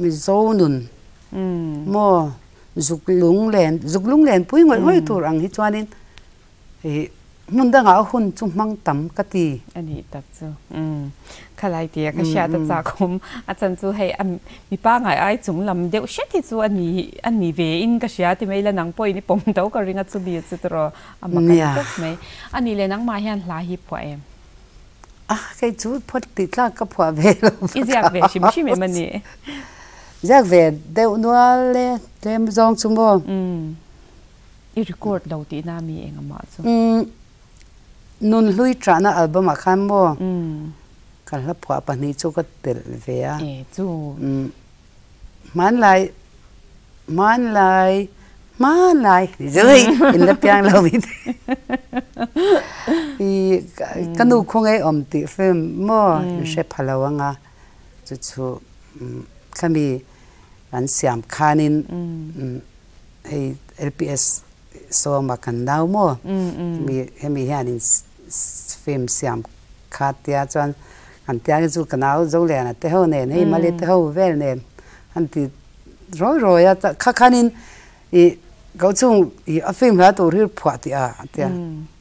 [SPEAKER 2] Mizo nun maw Zuk lunglen, zuk lunglen pui ngawih ngawih tur ang hi chuanin ih hmun dangah a hun chu hmang tam ka ti.
[SPEAKER 1] A nih tak chu. Umm. Khalai tia ka hriat a chak awm. A chan chu hei a mipa ngai ai chung lam deuh hret hi chu a ni a ni ve in ka hria ti mai la nang pawhin i pawm tho ka ring a chumi chu tawh a mak a ni tawp mai. A nih leh nangmah hian hla hi phuah em?
[SPEAKER 2] A kei chu phawt tih tlak ka phuah ve lo.
[SPEAKER 1] I ziak ve hrim hrim em a ni?
[SPEAKER 2] Ziak ve deuh nual e, tlem zawng chu maw?
[SPEAKER 1] Umm. I record lo tihna mi engah chu?
[SPEAKER 2] Umm. Nun hlui ṭahna album ah khan maw?
[SPEAKER 1] Umm.
[SPEAKER 2] Ka hla phuah pahnih chu ka telh ve a.
[SPEAKER 1] E chu.
[SPEAKER 2] Umm. Hmanlai, hmanlai, hmanlai ti chu hei in la piang lo mi te. I ka nu khawngaih awm tih film maw in hre pha lo anga chu chu khami an siam khanin hei LPS sawma kan nau maw hemi hemi hianin film siam kha tia chuan an tia hi chu ka nau Zoliana te ho nen hei Mali te ho vel nen an ti rawi rawi a kha khanin ih ko chung ih a film hla tur hi phuah tih a tia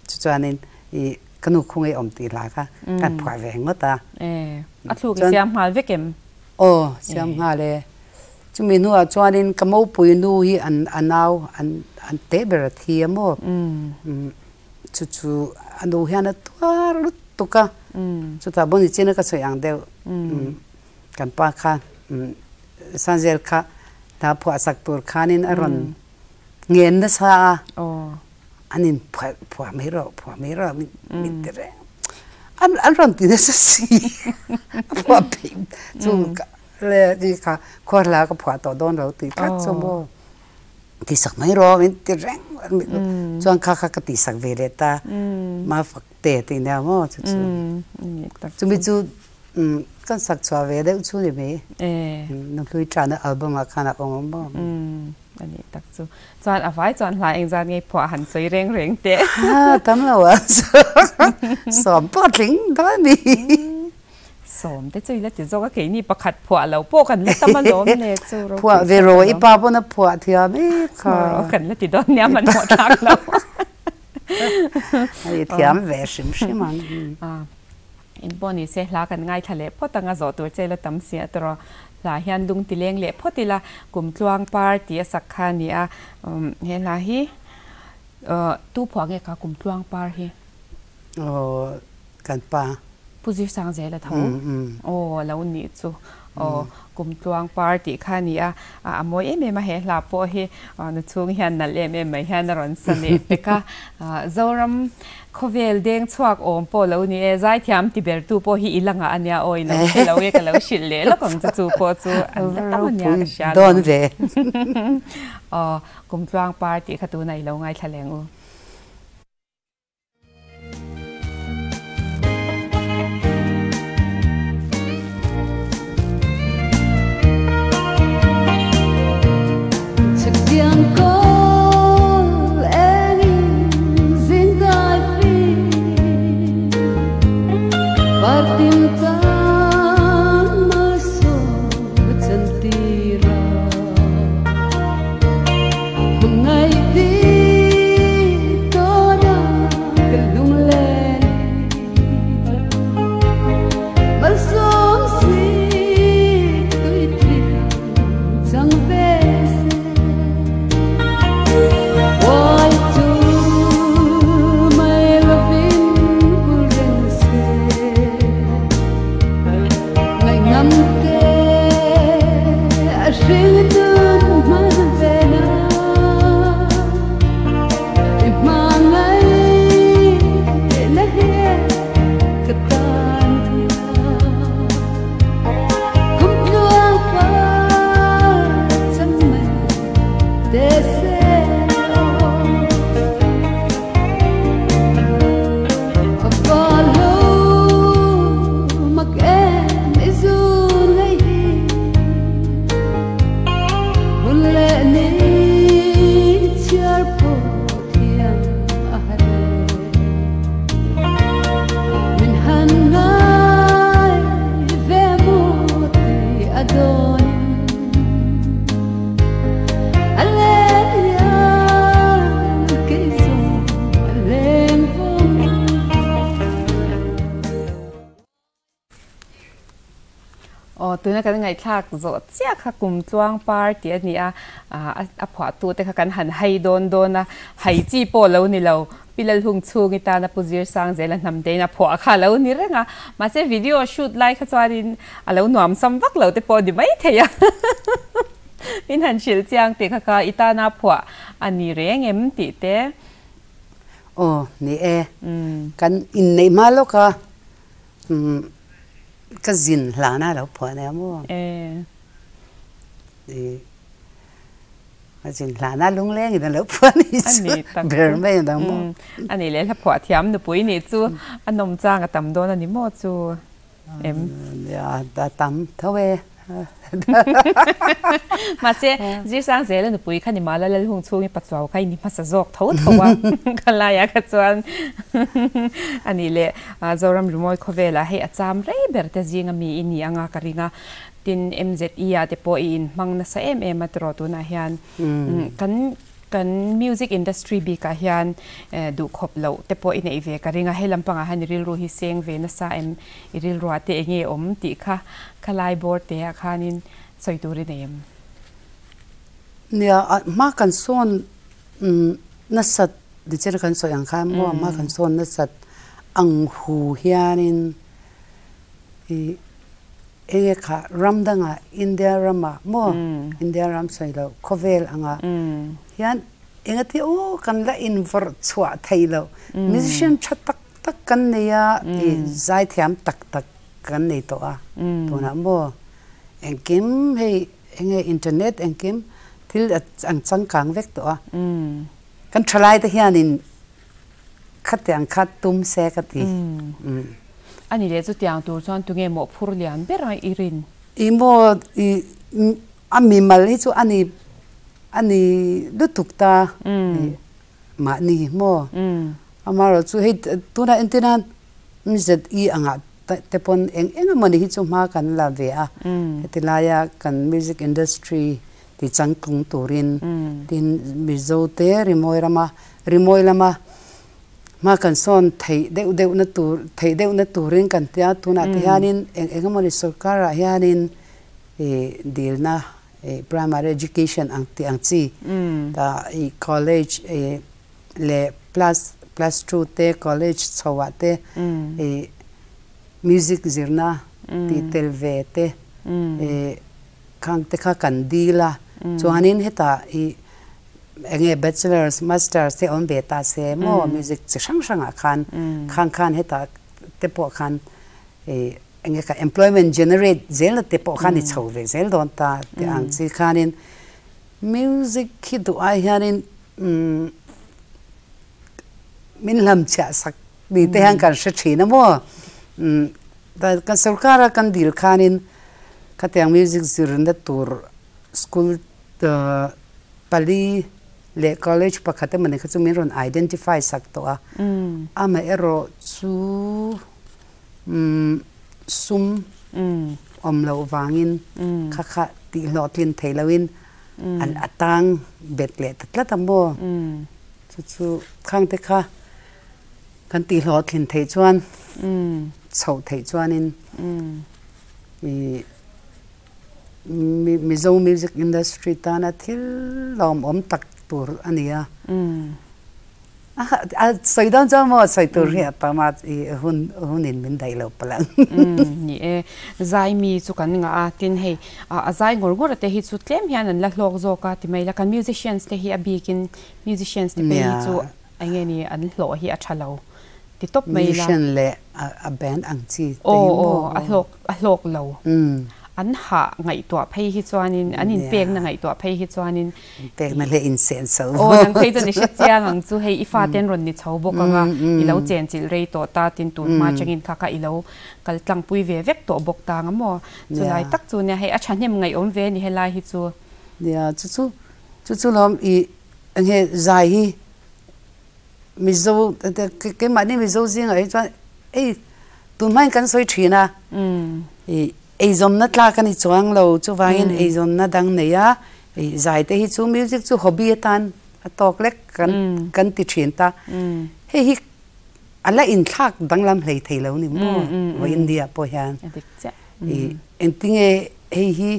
[SPEAKER 2] chu chuanin ih ka nu khung ei awm tih hla kha kan phuah ve ngawt a.
[SPEAKER 1] A thluk i siam nghal vek em?
[SPEAKER 2] Aw siam nghal e. Chumi hnuah chuanin ka mopui nu hi an a nau an an teh ber a thi a maw? Chu chu a nu hian a tuar lutuk a, chutah Bonny china ka sawi ang deuh kan pa kha Sanzel kha hna phuah sak tur khanin a rawn ngen nasa a, an in phuah phuah mai rawh phuah mai rawh min ti reng an an rawn ti nasa si a phuah peih chu Le ti kha khuar hla ka phuah tawh dawn lo tih tlat chu maw ti sak mai rawh min ti reng chuan kha kha ka tih sak ve leh ta ma fak te tih nia maw chu chu chumi chu kan sak chhuah ve deuh chu ni mai Nuhlui Ṭahna album ah khan a awm a maw.
[SPEAKER 1] A nih tak chu. Chuan a vai chuan hla engzat nge phuah han sawi reng reng teh.
[SPEAKER 2] Ha tam lo a sawm pawh a tling dawn a ni.
[SPEAKER 1] Sawm te chu i la ti zawk a, keini pakhat phuah lo pawh kan la tam alawm le chu ropui
[SPEAKER 2] Phuah ve rawh i pa pawn a phuah thiam em kha.
[SPEAKER 1] Rawh kan la ti dawn nia hmanhmawh thlak lo.
[SPEAKER 2] A i thiam ve hrim hrim ang.
[SPEAKER 1] In pawh ni se hla kan ngaithla leh phawt ang a zawh tur che la tam si a tawrh hla hian lung ti leng leh phawt ila kum tluang par tih a sak kha a ni a he hla hi tu phuah nge kha kum tluang par hi.
[SPEAKER 2] Aw kan pa.
[SPEAKER 1] Pu Zirsang zel a tho. Aw a lo nih chu. Aw kum tluang par tih kha a ni a a mawi em em a he hla pawh hi nu chhung hian nalh em em mai hian a rawn sa leh pek a Zoram Khawvel deng chhuak awm pawh lo ni e, zaithiam ti ber tu pawh hi i la ngah a nia aw, i lo hre lo e ka lo hrilh leh lawk ang chu chu pawh chu an la tam a nia ka hria
[SPEAKER 2] dawn ve.
[SPEAKER 1] Aw, kumtluang par tih kha tunah i lo ngaithla leng u. Aw, tuna kan ngaihthlak zawh chiah kha kum tluang par tih a ni a, a phuahtu te kha kan han hai dawn dawn a, hai chi pawh lo ni lo, Pi Lalhung chhungi tana Pu Zirsang zela hnam tein a phuah kha a lo ni reng a, mahse video shoot lai kha chuanin a lo nuam sam vak lo te pawh a ni maithei a, min han hrilh chiang tih kha kha i tana phuah a ni reng em tih te.
[SPEAKER 2] Aw, ni e, kan inneih hma lawk a. Ka zin hlana lo phuah nia maw? Ka zin hlana lungleng in a lo phuah ni chu ber mai ang maw?
[SPEAKER 1] A nih leh hla phuah thiam nupui nih chu a nawm chang a tam dawn a ni maw chu em?
[SPEAKER 2] A tam tho e.
[SPEAKER 1] Mahse, Zirsang zela nupui kha ni mala Lalhung chhungi pachuau kha i ni hmasa zawk tho tho a, ka laiah kha chuan a nih leh Zoram Rimawi khawvelah hei a cham rei ber te zinga mi i ni anga ka ring a, tin MZE ah te pawh i inhmang nasa em em a tiraw tunah hian kan Kan music industry bikah hian duhkhawp loh te pawh i neih ve ka ring a, he lampangah hian i rilru hi seng ve nasa em, i rilruah te enge awm tih kha khalai bawr te ah khanin sawi tur i nei em?
[SPEAKER 2] Nia, hma kan sawn nasat nichin a kan sawi ang khan maw hma kan sawn nasat ang hu hianin i Enge kha ram dangah India ramah maw India ram sawi loh khawvel angah hian enga ti aw kan la invawrh chhuah theih loh musician tha tak tak kan nei a i zaithiam tak tak kan nei tawh a tunah maw engkim hei enge internet engkim thil an changkang vek tawh a kan thalai te hianin Khatiang kha tum se ka ti.
[SPEAKER 1] A ni leh chutiang tur chuan tunge mawhphur lian ber a i rin?
[SPEAKER 2] I maw i a mimal hi chu a ni a ni lutuk ta i mahni maw amaherawh chu hei tunah entir nan MZE angah te pawn eng eng emawni hi chu hma kan la ve a heti laia kan music industry ti changtlung turin tin Mizo te rimawi rama rimawi lama hma kan sawn theih deuh deuh na tur theih deuh na turin kan tia tunah te hianin eng eng emawni sorkarah hianin ih dilna ih primary education ang tih ang chi ta ih college ih leh plus plus two te college chhoah te ih music zirna tih tel ve te ih Khang te kha kan dil a, chuanin hetah i enge bachelors, masters te awm ve ta se maw music chi hrang hrangah khan khang khan hetah te pawh khan i enge kha employment generate zel te pawh khan i chho ve zel dawn ta tih ang chi khanin music hi duh ai hianin min hlamchhiah sak ni te hian kan hre thin a maw kan sorkara kan dil khanin Khatiang music zirna tur school pali leh college pakhat emawni kha chu min rawn identify sak tawh a, amaherawh chu umm. sum awm loh vangin kha kha tihhlawhtlin thei loin an a tang bet leh ta tlat a maw? Chu chu khangte kha kan tihhlawhtlin theih chuan chhoh theih chuanin ih Mizo music industry tana thil lawmawm tak tur a ni a. A sawi dawn chuan maw sawi tur hi a tam a, i hun hunin min daih lo palh ang.
[SPEAKER 1] Ni e, zai mi chu kan ngah a, tin hei a zai ngawr ngawr te hi chu tlem hian an la hlawk zawk a ti mai la, kan musicians te hi a bikin musicians te phei hi chu eng nge ni an hlawh hi a tha lo ti tawp mai la.
[SPEAKER 2] Musician leh a band ang chi te hi maw.
[SPEAKER 1] Aw a hlawk a hlawk lo. An hah ngaihtuah phei hi chuanin an inpekna ngaihtuah phei hi chuanin
[SPEAKER 2] Pekna hle in sen so.
[SPEAKER 1] Aw nang phei chuan i hre chiang ang chu hei i fate an rawn ni chho bawk ang a, i lo chen chilh rei tawh ta tin tun hma atangin kha kha i lo kal tlang pui ve vek tawh bawk ta ang a maw? Chulai tak chu nia hei a thahnem ngaihawm ve a ni helai hi chu.
[SPEAKER 2] Nia chu chu chu chu lawm i enge zai hi Mizo keimahni Mizo zingah hi chuan ei tun hmain kan sawi thin a i eizawnna tlak a ni chuang lo chuvangin eizawnna dang nei a i zai te hi chu music chu hobby atan a tawk lek kan kan ti thin ta hei hi a la inthlak danglam hlei thei lo ni maw vawi India pawh hian i engtinge hei hi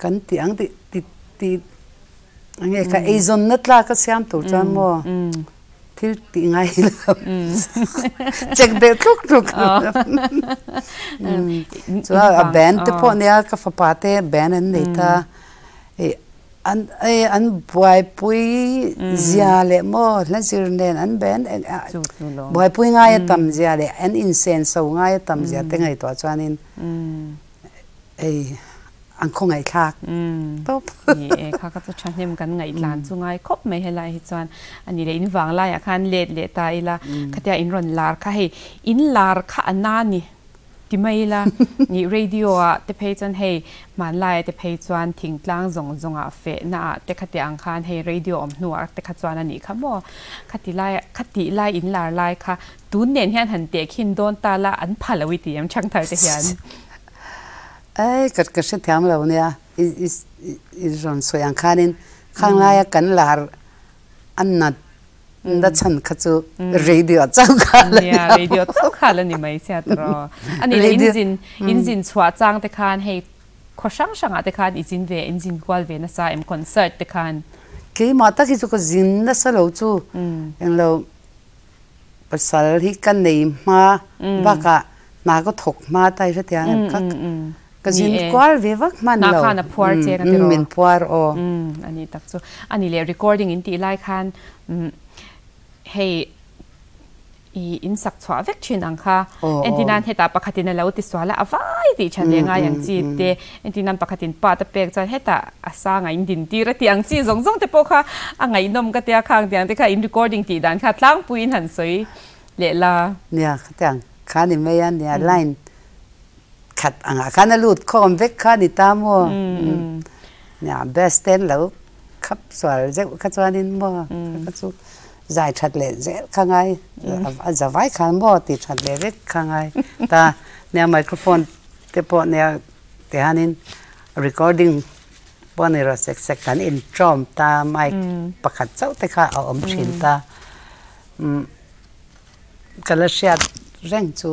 [SPEAKER 2] kan tih ang tih ti ti Nge ka eizawnna tlak a siam tur chuan maw thil tih ngai lo check deuh tluk tluk chuan a band te pawh nia ka fapa te band an nei ta ih an ei an buaipui zia leh maw hla zir nen an band buaipui ngai a tam zia leh an insenso ngai a tam zia te ngaihtuah chuanin Ei, an khawngaihthlak tawp.
[SPEAKER 1] Ni e, kha kha chu thahnem kan ngaihtlan chu ngai khawp mai helai hi chuan a ni leh in vang laiah khan let leh ta ila khatia in rawn lar kha hei in lar kha a na ni ti mai ila ni radio ah te phei chuan hei hmanlaiah te phei chuan thingtlang zawng zawngah fehna ah te khatia ang khan hei radio awm hnuah te kha chuan a nih kha maw khati lai khati lai in lar lai kha tun nen hian han tehkhin dawn ta la an pha lo i ti em thangthar te hian.
[SPEAKER 2] Ei, ka ka hre thiam lo nia, i i i rawn sawi ang khanin khang laia kan lar a nat na chhan kha chu radio chauh kha la ni
[SPEAKER 1] a. Nia, radio chauh kha la ni mai sia tawh. A nih leh in zin in zin chhuah chang te khan hei khaw hrang hrangah te khan i zin ve in zin kual ve nasa em concert te khan?
[SPEAKER 2] Keimah tak hi chu ka zin nasa lo chu englo Pasal hi ka nei hma bakah hna ka thawk hma ta i hrethiam em ka ka zin kual ve vak hman lo.
[SPEAKER 1] Hna khan a phuar che na tiraw?
[SPEAKER 2] Min phuar aw.
[SPEAKER 1] A ni tak chu. A ni leh recording in tih lai khan hei i in sak chhuah vek thin ang kha. Entir nan hetah pakhatin a lo ti sual a, a vai tih tha leh ngai ang chi te. Entir nan pakhatin part a pek chuan hetah a sang a in din tir a tih ang chi zawng zawng te pawh kha a ngaihnawm ka tia khang tiang te kha in recording tih dan kha tlangpuiin han sawi leh la.
[SPEAKER 2] Nia khatiang kha ni mai a nia line khat angah khan a lut khawm vek kha ni ta maw nia best ten lo khap sual zeuh kha chuanin maw kha chu zai that leh zel kha ngai a za vai khan maw ti that leh vek kha ngai ta nia microphone te pawh nia Tihianin recording pawh ni rawh sek sek kan intawm ta mic pakhat chauh te kha a awm thin ta. Ka la hriat reng chu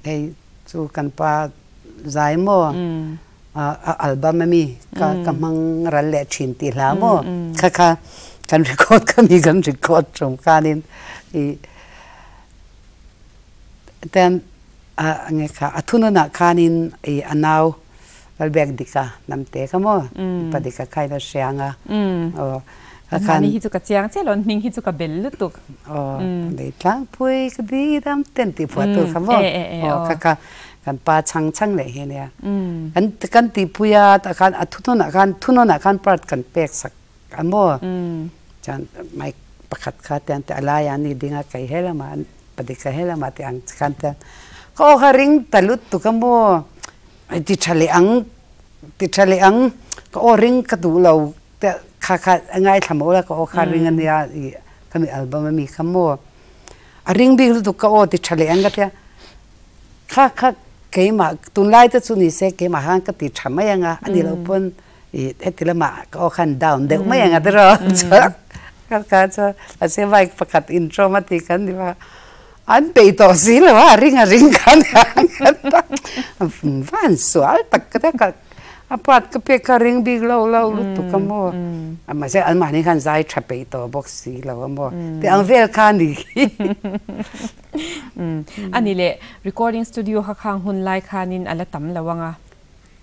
[SPEAKER 2] hei chu kan pa zai maw a album ami ka ka hmang ral leh thin tih hla maw kha kha kan record kha mi kan record tum khanin ih ten A nge kha a thununah khanin i a nau Lalbiak Dika Namte kha maw Pa Dika kha ila hria ang a. Aw
[SPEAKER 1] ka khan. Mahni hi chu ka chiang chiah lo, hming hi chu ka bel lutuk.
[SPEAKER 2] Aw lei tlangpui ka di dam ten tih phuah tur kha maw. Aw kha kha kan pa chhang chhang leh hi ania. Kan kan tihpui a tah khan a thununah khan thununah khan part kan pek sak a maw. Chuan mic pakhat kha tiang te a laiah an ni ding a kei he lamah an Padik a helama tih ang chi khan tian ka aw kha ring ta lutuk a maw ti tha leh ang ti tha leh ang ka aw ring ka duh lo te kha kha a ngaithla maw la ka aw kha ring ania ih khami album ami kha maw a ring bik lutuk ka aw ti tha leh ang ka tia kha kha. Keimah tunlai te chu ni se keimah khan ka ti tha mai anga a ni lo pawn ih heti lamah ka aw khan down deuh mai anga tiraw chuan ka ka chu mahse bike pakhat intro a ti khan ni va an peih tawh si lo a ring a ring khan van sual tak ka tia ka a part ka pek kha ring bik lo lo lutuk a maw mahse anmahni khan zai tha peih tawh bawk si lo a maw tih ang vel kha a ni.
[SPEAKER 1] A ni leh, recording studio kha khang hun lai khanin a la tam lo ang a.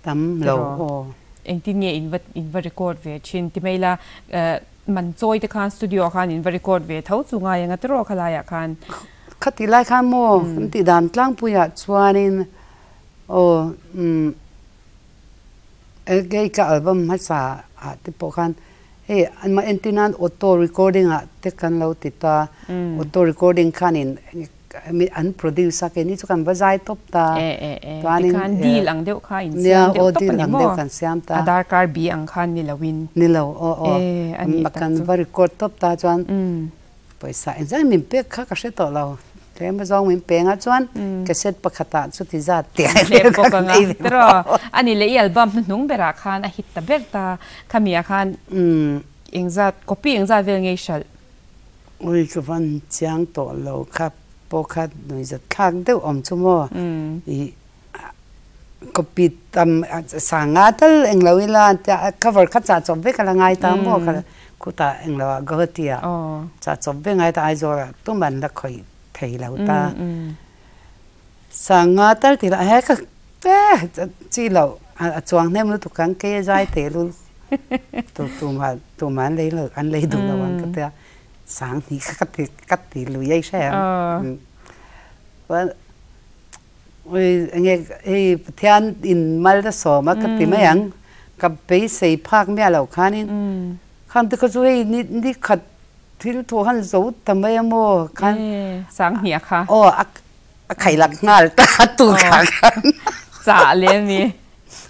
[SPEAKER 2] Tam lo aw.
[SPEAKER 1] Engtin nge in va in va record ve thin? Ti mai la, man chawi te khan studio khan in va record ve tho chu ngai ang a tiraw khalaiah khan?
[SPEAKER 2] Khati lai khan maw kan tih dan tlangpuiah chuanin aw umm kei ka album hmasa ah te pawh khan Hei anmah entir nan auto recording ah te kan lo ti ta, auto recording khanin an produce a keini chu kan va zai tawp ta.
[SPEAKER 1] E e e tikhan deal ang deuh kha in siam deuh tawp a ni maw?
[SPEAKER 2] Kan siam ta.
[SPEAKER 1] A darkar bi ang khan ni loin.
[SPEAKER 2] Ni lo aw aw. Kan va record tawp ta chuan pawisa engzah min pek kha ka hre tawh lo. Tlem azawng min peng a chuan cassette pakhatah chuti zat tih a
[SPEAKER 1] hlep bawk ang a tiraw? A ni leh i album hnuhnung berah khan a hit ta ber ta khami ah khan engzat copy engzat vel ngei hralh?
[SPEAKER 2] Ui ka van chiang tawh lo kha pawh kha nuihzat thlak deuh awm chu maw i copy tam sanga tal englo ila cover kha chah chawp vek a la ngai ta maw kha Khutah englo ah Guwahati ah chah chawp ve ngai ta Aizawl ah tum an la khawih thei lo ta. Sanga tal ti lah he ka chi lo a chuang hnem lutuk khan kei a zai teh lul tu tumah tumah an lei lo an lei duh lo ang ka tia sang hnih kha ka ti ka ti lui ai hre ang. Ui enge hei Pathian in mal a sawm a ka ti mai ang ka beisei phak miah loh khanin khan te kha chu hei ni ni khat thil thu han zo ta mai a maw khan
[SPEAKER 1] sang hniah kha
[SPEAKER 2] aw a a khaih lak nghal ta tu kha khan
[SPEAKER 1] chah leh mi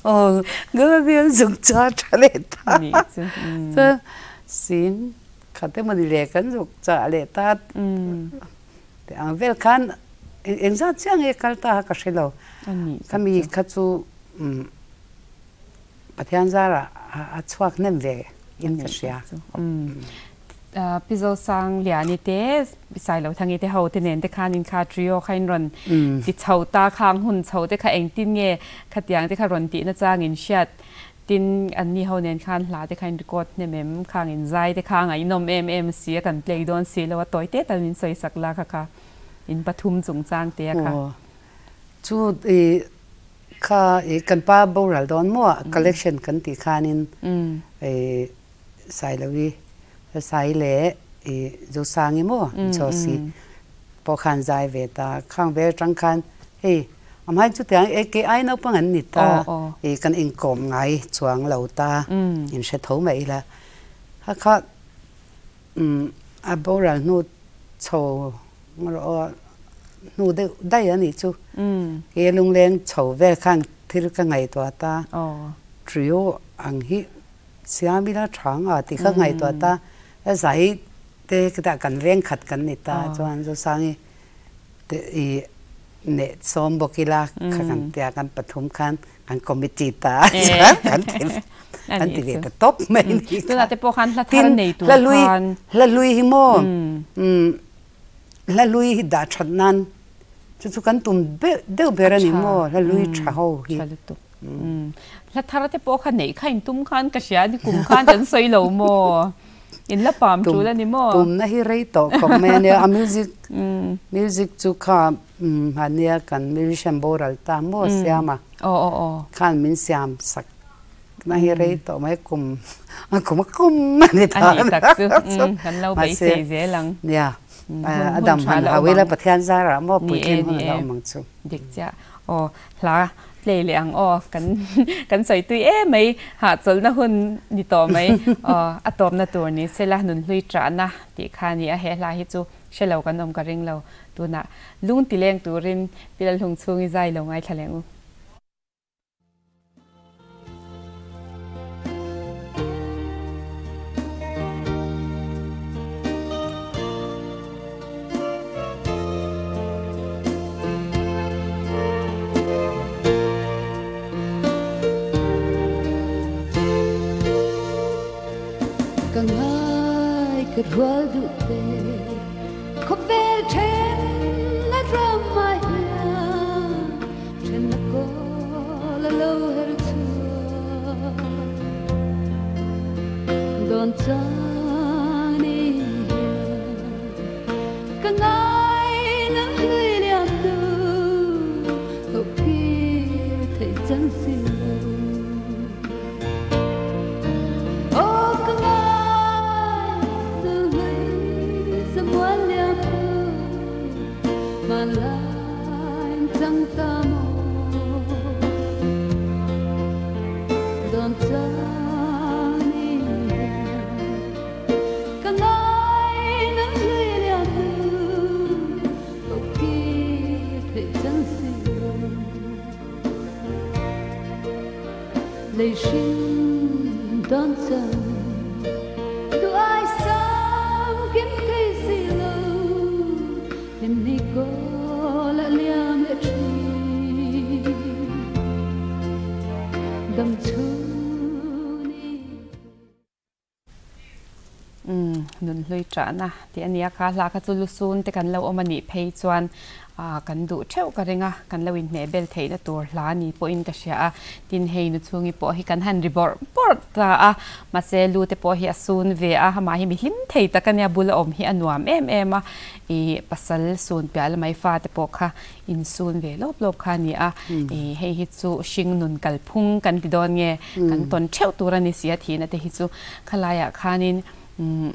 [SPEAKER 2] aw galabian zuk cha tha leh ta
[SPEAKER 1] ni chu
[SPEAKER 2] chuan sing khat emawni leh kan zuk chah leh ta Tih ang vel khan engzat chiah nge kal ta ka hre lo. Khami kha chu Pathian zarah a chhuak hnem ve in ka hria.
[SPEAKER 1] Pi Zosang Liani te, Pi Sailothangi te ho te nen te khan in kha trio kha in rawn ti chho ta khang hun chho te kha engtin nge khatiang te kha rawn tih nachang in hriat Tin, an ni ho nen khan hla te kha in record hnem em, khang in zai te kha ngaihnawm em em si a kan play dawn si lo a, tawi te tal min sawi sak la kha kha in pathum chungchang te a kha.
[SPEAKER 2] Aw, chu i kha i kan pa boral dawn maw a collection kan tih khanin i Sailovi Sai leh i Zosangi maw Josi pawh khan zai ve ta, khang vel atang khan hei amah chutiang e kei ai naupang an ni ta i kan inkawm ngai chuang lo ta in hre tho mai ila kha kha a boral hnu chho erawh hnu deuh daih a nih chu ke lungleng chho vel khan thil ka ngaihtuah ta trio ang hi siam ila tha nga tih kha ngaihtuah ta zai Te khitah kan veng khat kan ni ta chuan Zosangi te i neh sawm bawk ila kha kan tia kan pathum khan kan committee ta chuan kan ti kan ti ve ta tawp mai ni kha.
[SPEAKER 1] Tunah te pawh khan hla thar nei tur khan.
[SPEAKER 2] Hla lui hi maw hla lui hi dah that nan chu chu kan tum deuh ber a ni maw hla lui tha ho hi.
[SPEAKER 1] Hla thar te pawh kha neih kha in tum khan ka hria ni kum khan kan sawi lo maw. In la pam tul a ni maw?
[SPEAKER 2] Tumna hi rei tawh khawp mai a nia. A music music chu kha hmania kan musician boral ta maw siam a. Khan min siam sak na hi rei tawh mai kum a kum a kum a ni ta.
[SPEAKER 1] A ni tak chu kan lo beisei zel ang.
[SPEAKER 2] Nia a dam han hau ila Pathian zarah maw puitling hun a lo awm ang chu.
[SPEAKER 1] Dik chiah. Aw hla Play leh ang aw, kan kan sawi tui em mai, hahchawlhna hun ni tawh mai aw, a tawpna tur ni sela nunhlui chahna tih kha a ni a, he hla hi chu hre lo kan awm ka ring lo, tunah lung ti leng turin Pi Lalhlung chhungi zai lo ngaithla leh ang u.
[SPEAKER 3] Rual duh te khawvel then a ram ah hian then a kawl a lo her chhuak dawn chang ni hian ka ngai nang hlui liam tu ho kir thei chang si lo. Aw ka ngai nang hlui samual liam tu hmanlai chang ta maw dawn chang ni hian ka ngai nang hlui liam tu ho kir thei chang si lo. Lei hring dawn chang duh ai sam kim thei si lo hlim ni kawl a liam leh thin dam chhun i.
[SPEAKER 1] Umm nun hlui ṭahna tih a nia kha hla kha chu lusun te kan lo awm a nih phei chuan ah kan duh theuh ka ring a, kan lo inhmeh bel theihna tur hla ni pawhin ka hria a, tin hei nu chhungi pawh hi kan han ri bawrh bawrh ta a, mahse lu te pawh hi a sun ve a, amah hi mi hlim thei tak a nia, bula awm hi a nuam em em a, ih pasal sun piah lamai fa te pawh kha insun ve lawp lawp kha a ni a, ih hei hi chu hring nun kalphung kan ti dawn nge kan tawn theuh tur a ni si a thihna te hi chu khalaiah khanin umm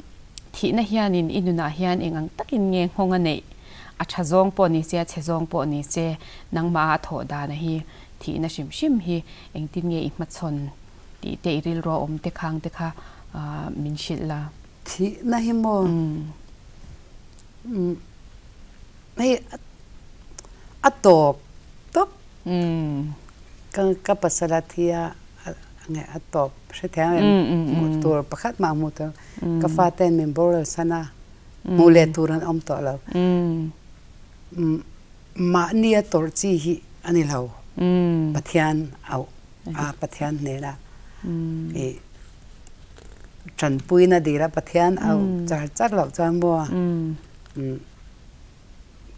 [SPEAKER 1] thihna hianin i nunah hian eng ang takin nge nghawng a neih a tha zawng pawh ni se a chhe zawng pawh ni se nangmah a thawh dana hi thihna hrim hrim hi engtin nge i hmachhawn tih te i rilru a awm te khang te kha min hrilh la.
[SPEAKER 2] Thihna hi maw umm hei a tawp tawp ka pasal a thi a nge a tawp hrethiam em hmuh tur pakhat mah hmuh tur ka fate min boral san a hmuh leh tur an awm tawh lo mahni a tawrh chi hi a ni lo Pathian auh a Pathian hnena ih tanpuina dil a Pathian auh char char loh chuan maw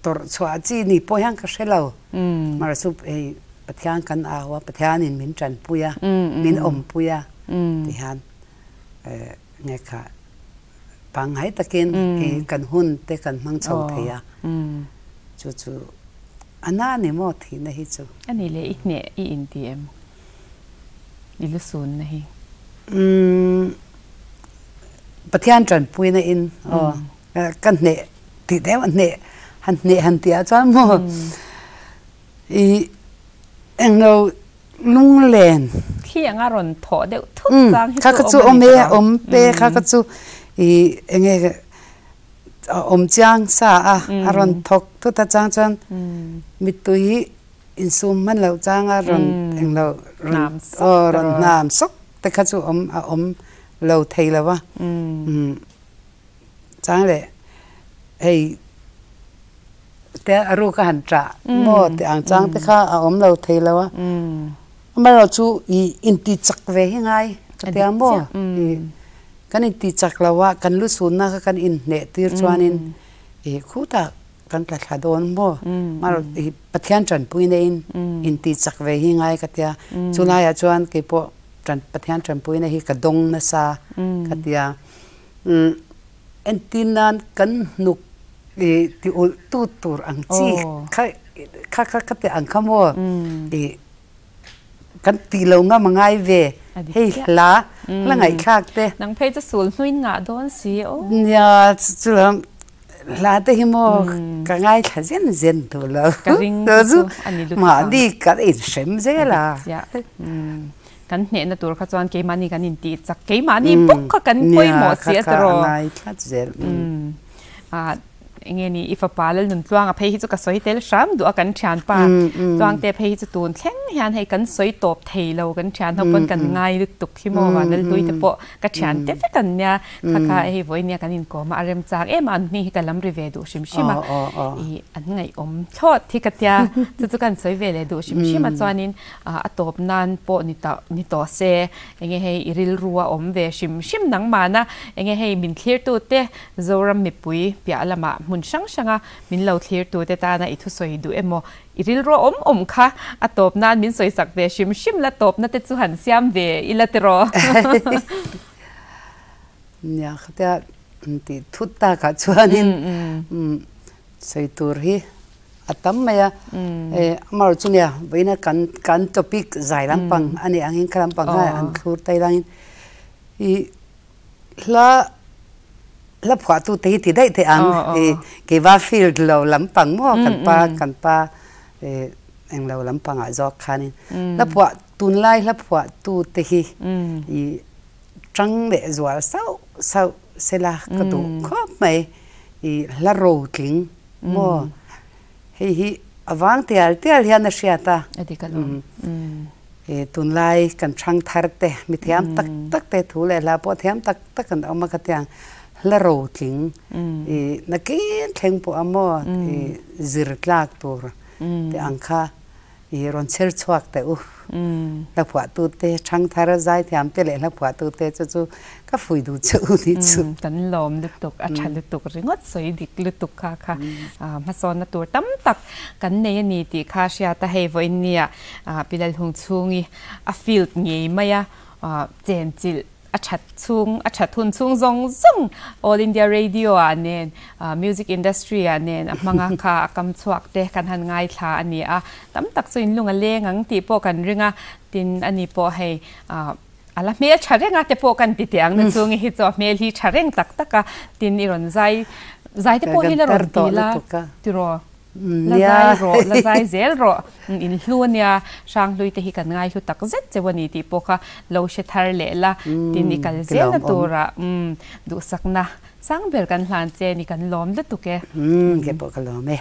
[SPEAKER 2] tawrh chhuah chi ni pawh hian ka hre lo mar chu hei Pathian kan au a Pathianin min tanpui a min awmpui a ti hian nge kha pangngai takin kan hun te kan hmang chho thei a chu chu a na ni maw thihna hi chu.
[SPEAKER 1] A ni leh i hneh i inti em? I lu sunna hi.
[SPEAKER 2] Pathian tanpuina in aw ka hneh tih deuh a hneh han hneh han tih ah chuan maw i englo lunglen
[SPEAKER 1] Thli anga rawn thawh deuh thut chang hi
[SPEAKER 2] kha ka chu awm e awm pe kha ka chu i enge a awm chiang sa a a rawn thawk thut a chang chuan mittui insum hman loh chang a rawn englo rawn aw rawn hnam sawk te kha chu awm a awm lo thei lo a Chang leh hei te a ruk a han ṭah maw tih ang chang te kha a awm lo thei lo a. Amaherawh chu i inti chak ve hi ngai ka tia maw? Kan inti chak lo a, kan lu sunna kha kan inhneh tir chuanin i khutah kan tla thla dawn maw? Amaherawh i Pathian ṭanpui neiin inti chak ve hi ngai ka tia. Chulaiah chuan keipawh Pathian ṭanpuina hi ka dawng nasa ka tia. Entir nan kan hnuk i ti ulh tu tur ang chi kha kha kha kha ti ang kha maw i kan tih lo ngam a ngai ve hei hla hla ngaihthlak te.
[SPEAKER 1] Nang phei chu sul hnuin ngah dawn si aw.
[SPEAKER 2] Nia chu lam hla te hi maw ka ngaithla zen zen duh lo.
[SPEAKER 1] Ka ring chu chu a ni lutuk ang.
[SPEAKER 2] Mahni kan inhrem zel a.
[SPEAKER 1] Kan hnehna tur kha chuan keimahni kan intih chak, keimahni bawk kha kan pawimawh si a tiraw?
[SPEAKER 2] Nia, kha kha a ngai tlat zel.
[SPEAKER 1] Ah. Enge ni i fapa Lalnuntluanga phei hi chu ka sawi tel hram duh a kan thianpa Tluangte phei hi chu tun thleng hian hei kan sawi tawp thei lo kan thian ho pawn kan ngai lutuk hi maw Vanlalhlui te pawh ka thian te vek an nia kha kha hei vawinia kan inkawm a a remchang em a an hming hi ka lam ri ve duh hrim hrim a ih an ngaihawm thlawt hi ka tia chu chu kan sawi ve leh duh hrim hrim a chuanin a tawp nan pawh ni ta ni tawh se enge hei i rilru a awm ve hrim hrim nangmahna enge hei min thlirtu te Zoram mipui piah lamah hmun hrang hranga min lo thlirtute tana i thusawi duh emaw, i rilru awm awm kha a tawp nan min sawisak ve hrim hrim la, tawpna te chu han siam ve ila tiraw?
[SPEAKER 2] Nia, khatia tih thut takah chuanin sawi tur hi a tam mai a. Amaherawhchu chu nia, vawiina kan topic zai lampang a nih angin kha lampang kha an thlur tai langin i Hla hla phuahtu te hi ti daih teh ang i keiva field lo lampang maw kan pa kan pa englo lampangah zawk khanin hla phuah tunlai hla phuahtu te hi i tang leh zual sauh sauh sela ka duh khawp mai i hla rotling maw hei hi a vang tial tial hian a hriat a. Tunlai kan hrang thar te, mi thiam tak tak te, thu leh hla pawh thiam tak tak an awm a khatiang hla rotling i nakin thleng pawh a maw i zir tlak tur te ang kha i rawn chher chhuak teh u. Hla phuahtu te, hrang thar zaithiam te leh hla phuahtu te chu chu ka fui duh che u ni chu.
[SPEAKER 1] Kan lawm lutuk, a tha lutuk ringawt sawi dik lutuk kha kha hmasawnna tur tam tak kan nei a ni tih kha hriat a hei vawiin nia Pi Lalhung chhungi a field ngei mai a, chenchilh a that chhung, a that hun chhung zawng zawng All India Radio ah nen, music industry ah nen a hmang a, kha a kam chhuak te kan han ngaithla a ni a, tam tak chu in lung a leng ang tih pawh kan ring a, tin a ni pawh hei a la hmel tha reng a te pawh kan ti teh ang na chungi hi chu a hmel hi tha reng tak tak a, tin i rawn zai, zai te pawh hi la rawn ti la tiraw? La zai rawh, la zai zel rawh. In hlu a nia, Hranghlui te hi kan ngai hlu tak zet cheu a ni tih pawh kha lo hre thar leh la, tin i kal zelna turah duhsakna sang ber kan hlan che ni kan lawm lutuk e.
[SPEAKER 2] Kei pawh ka lawm e.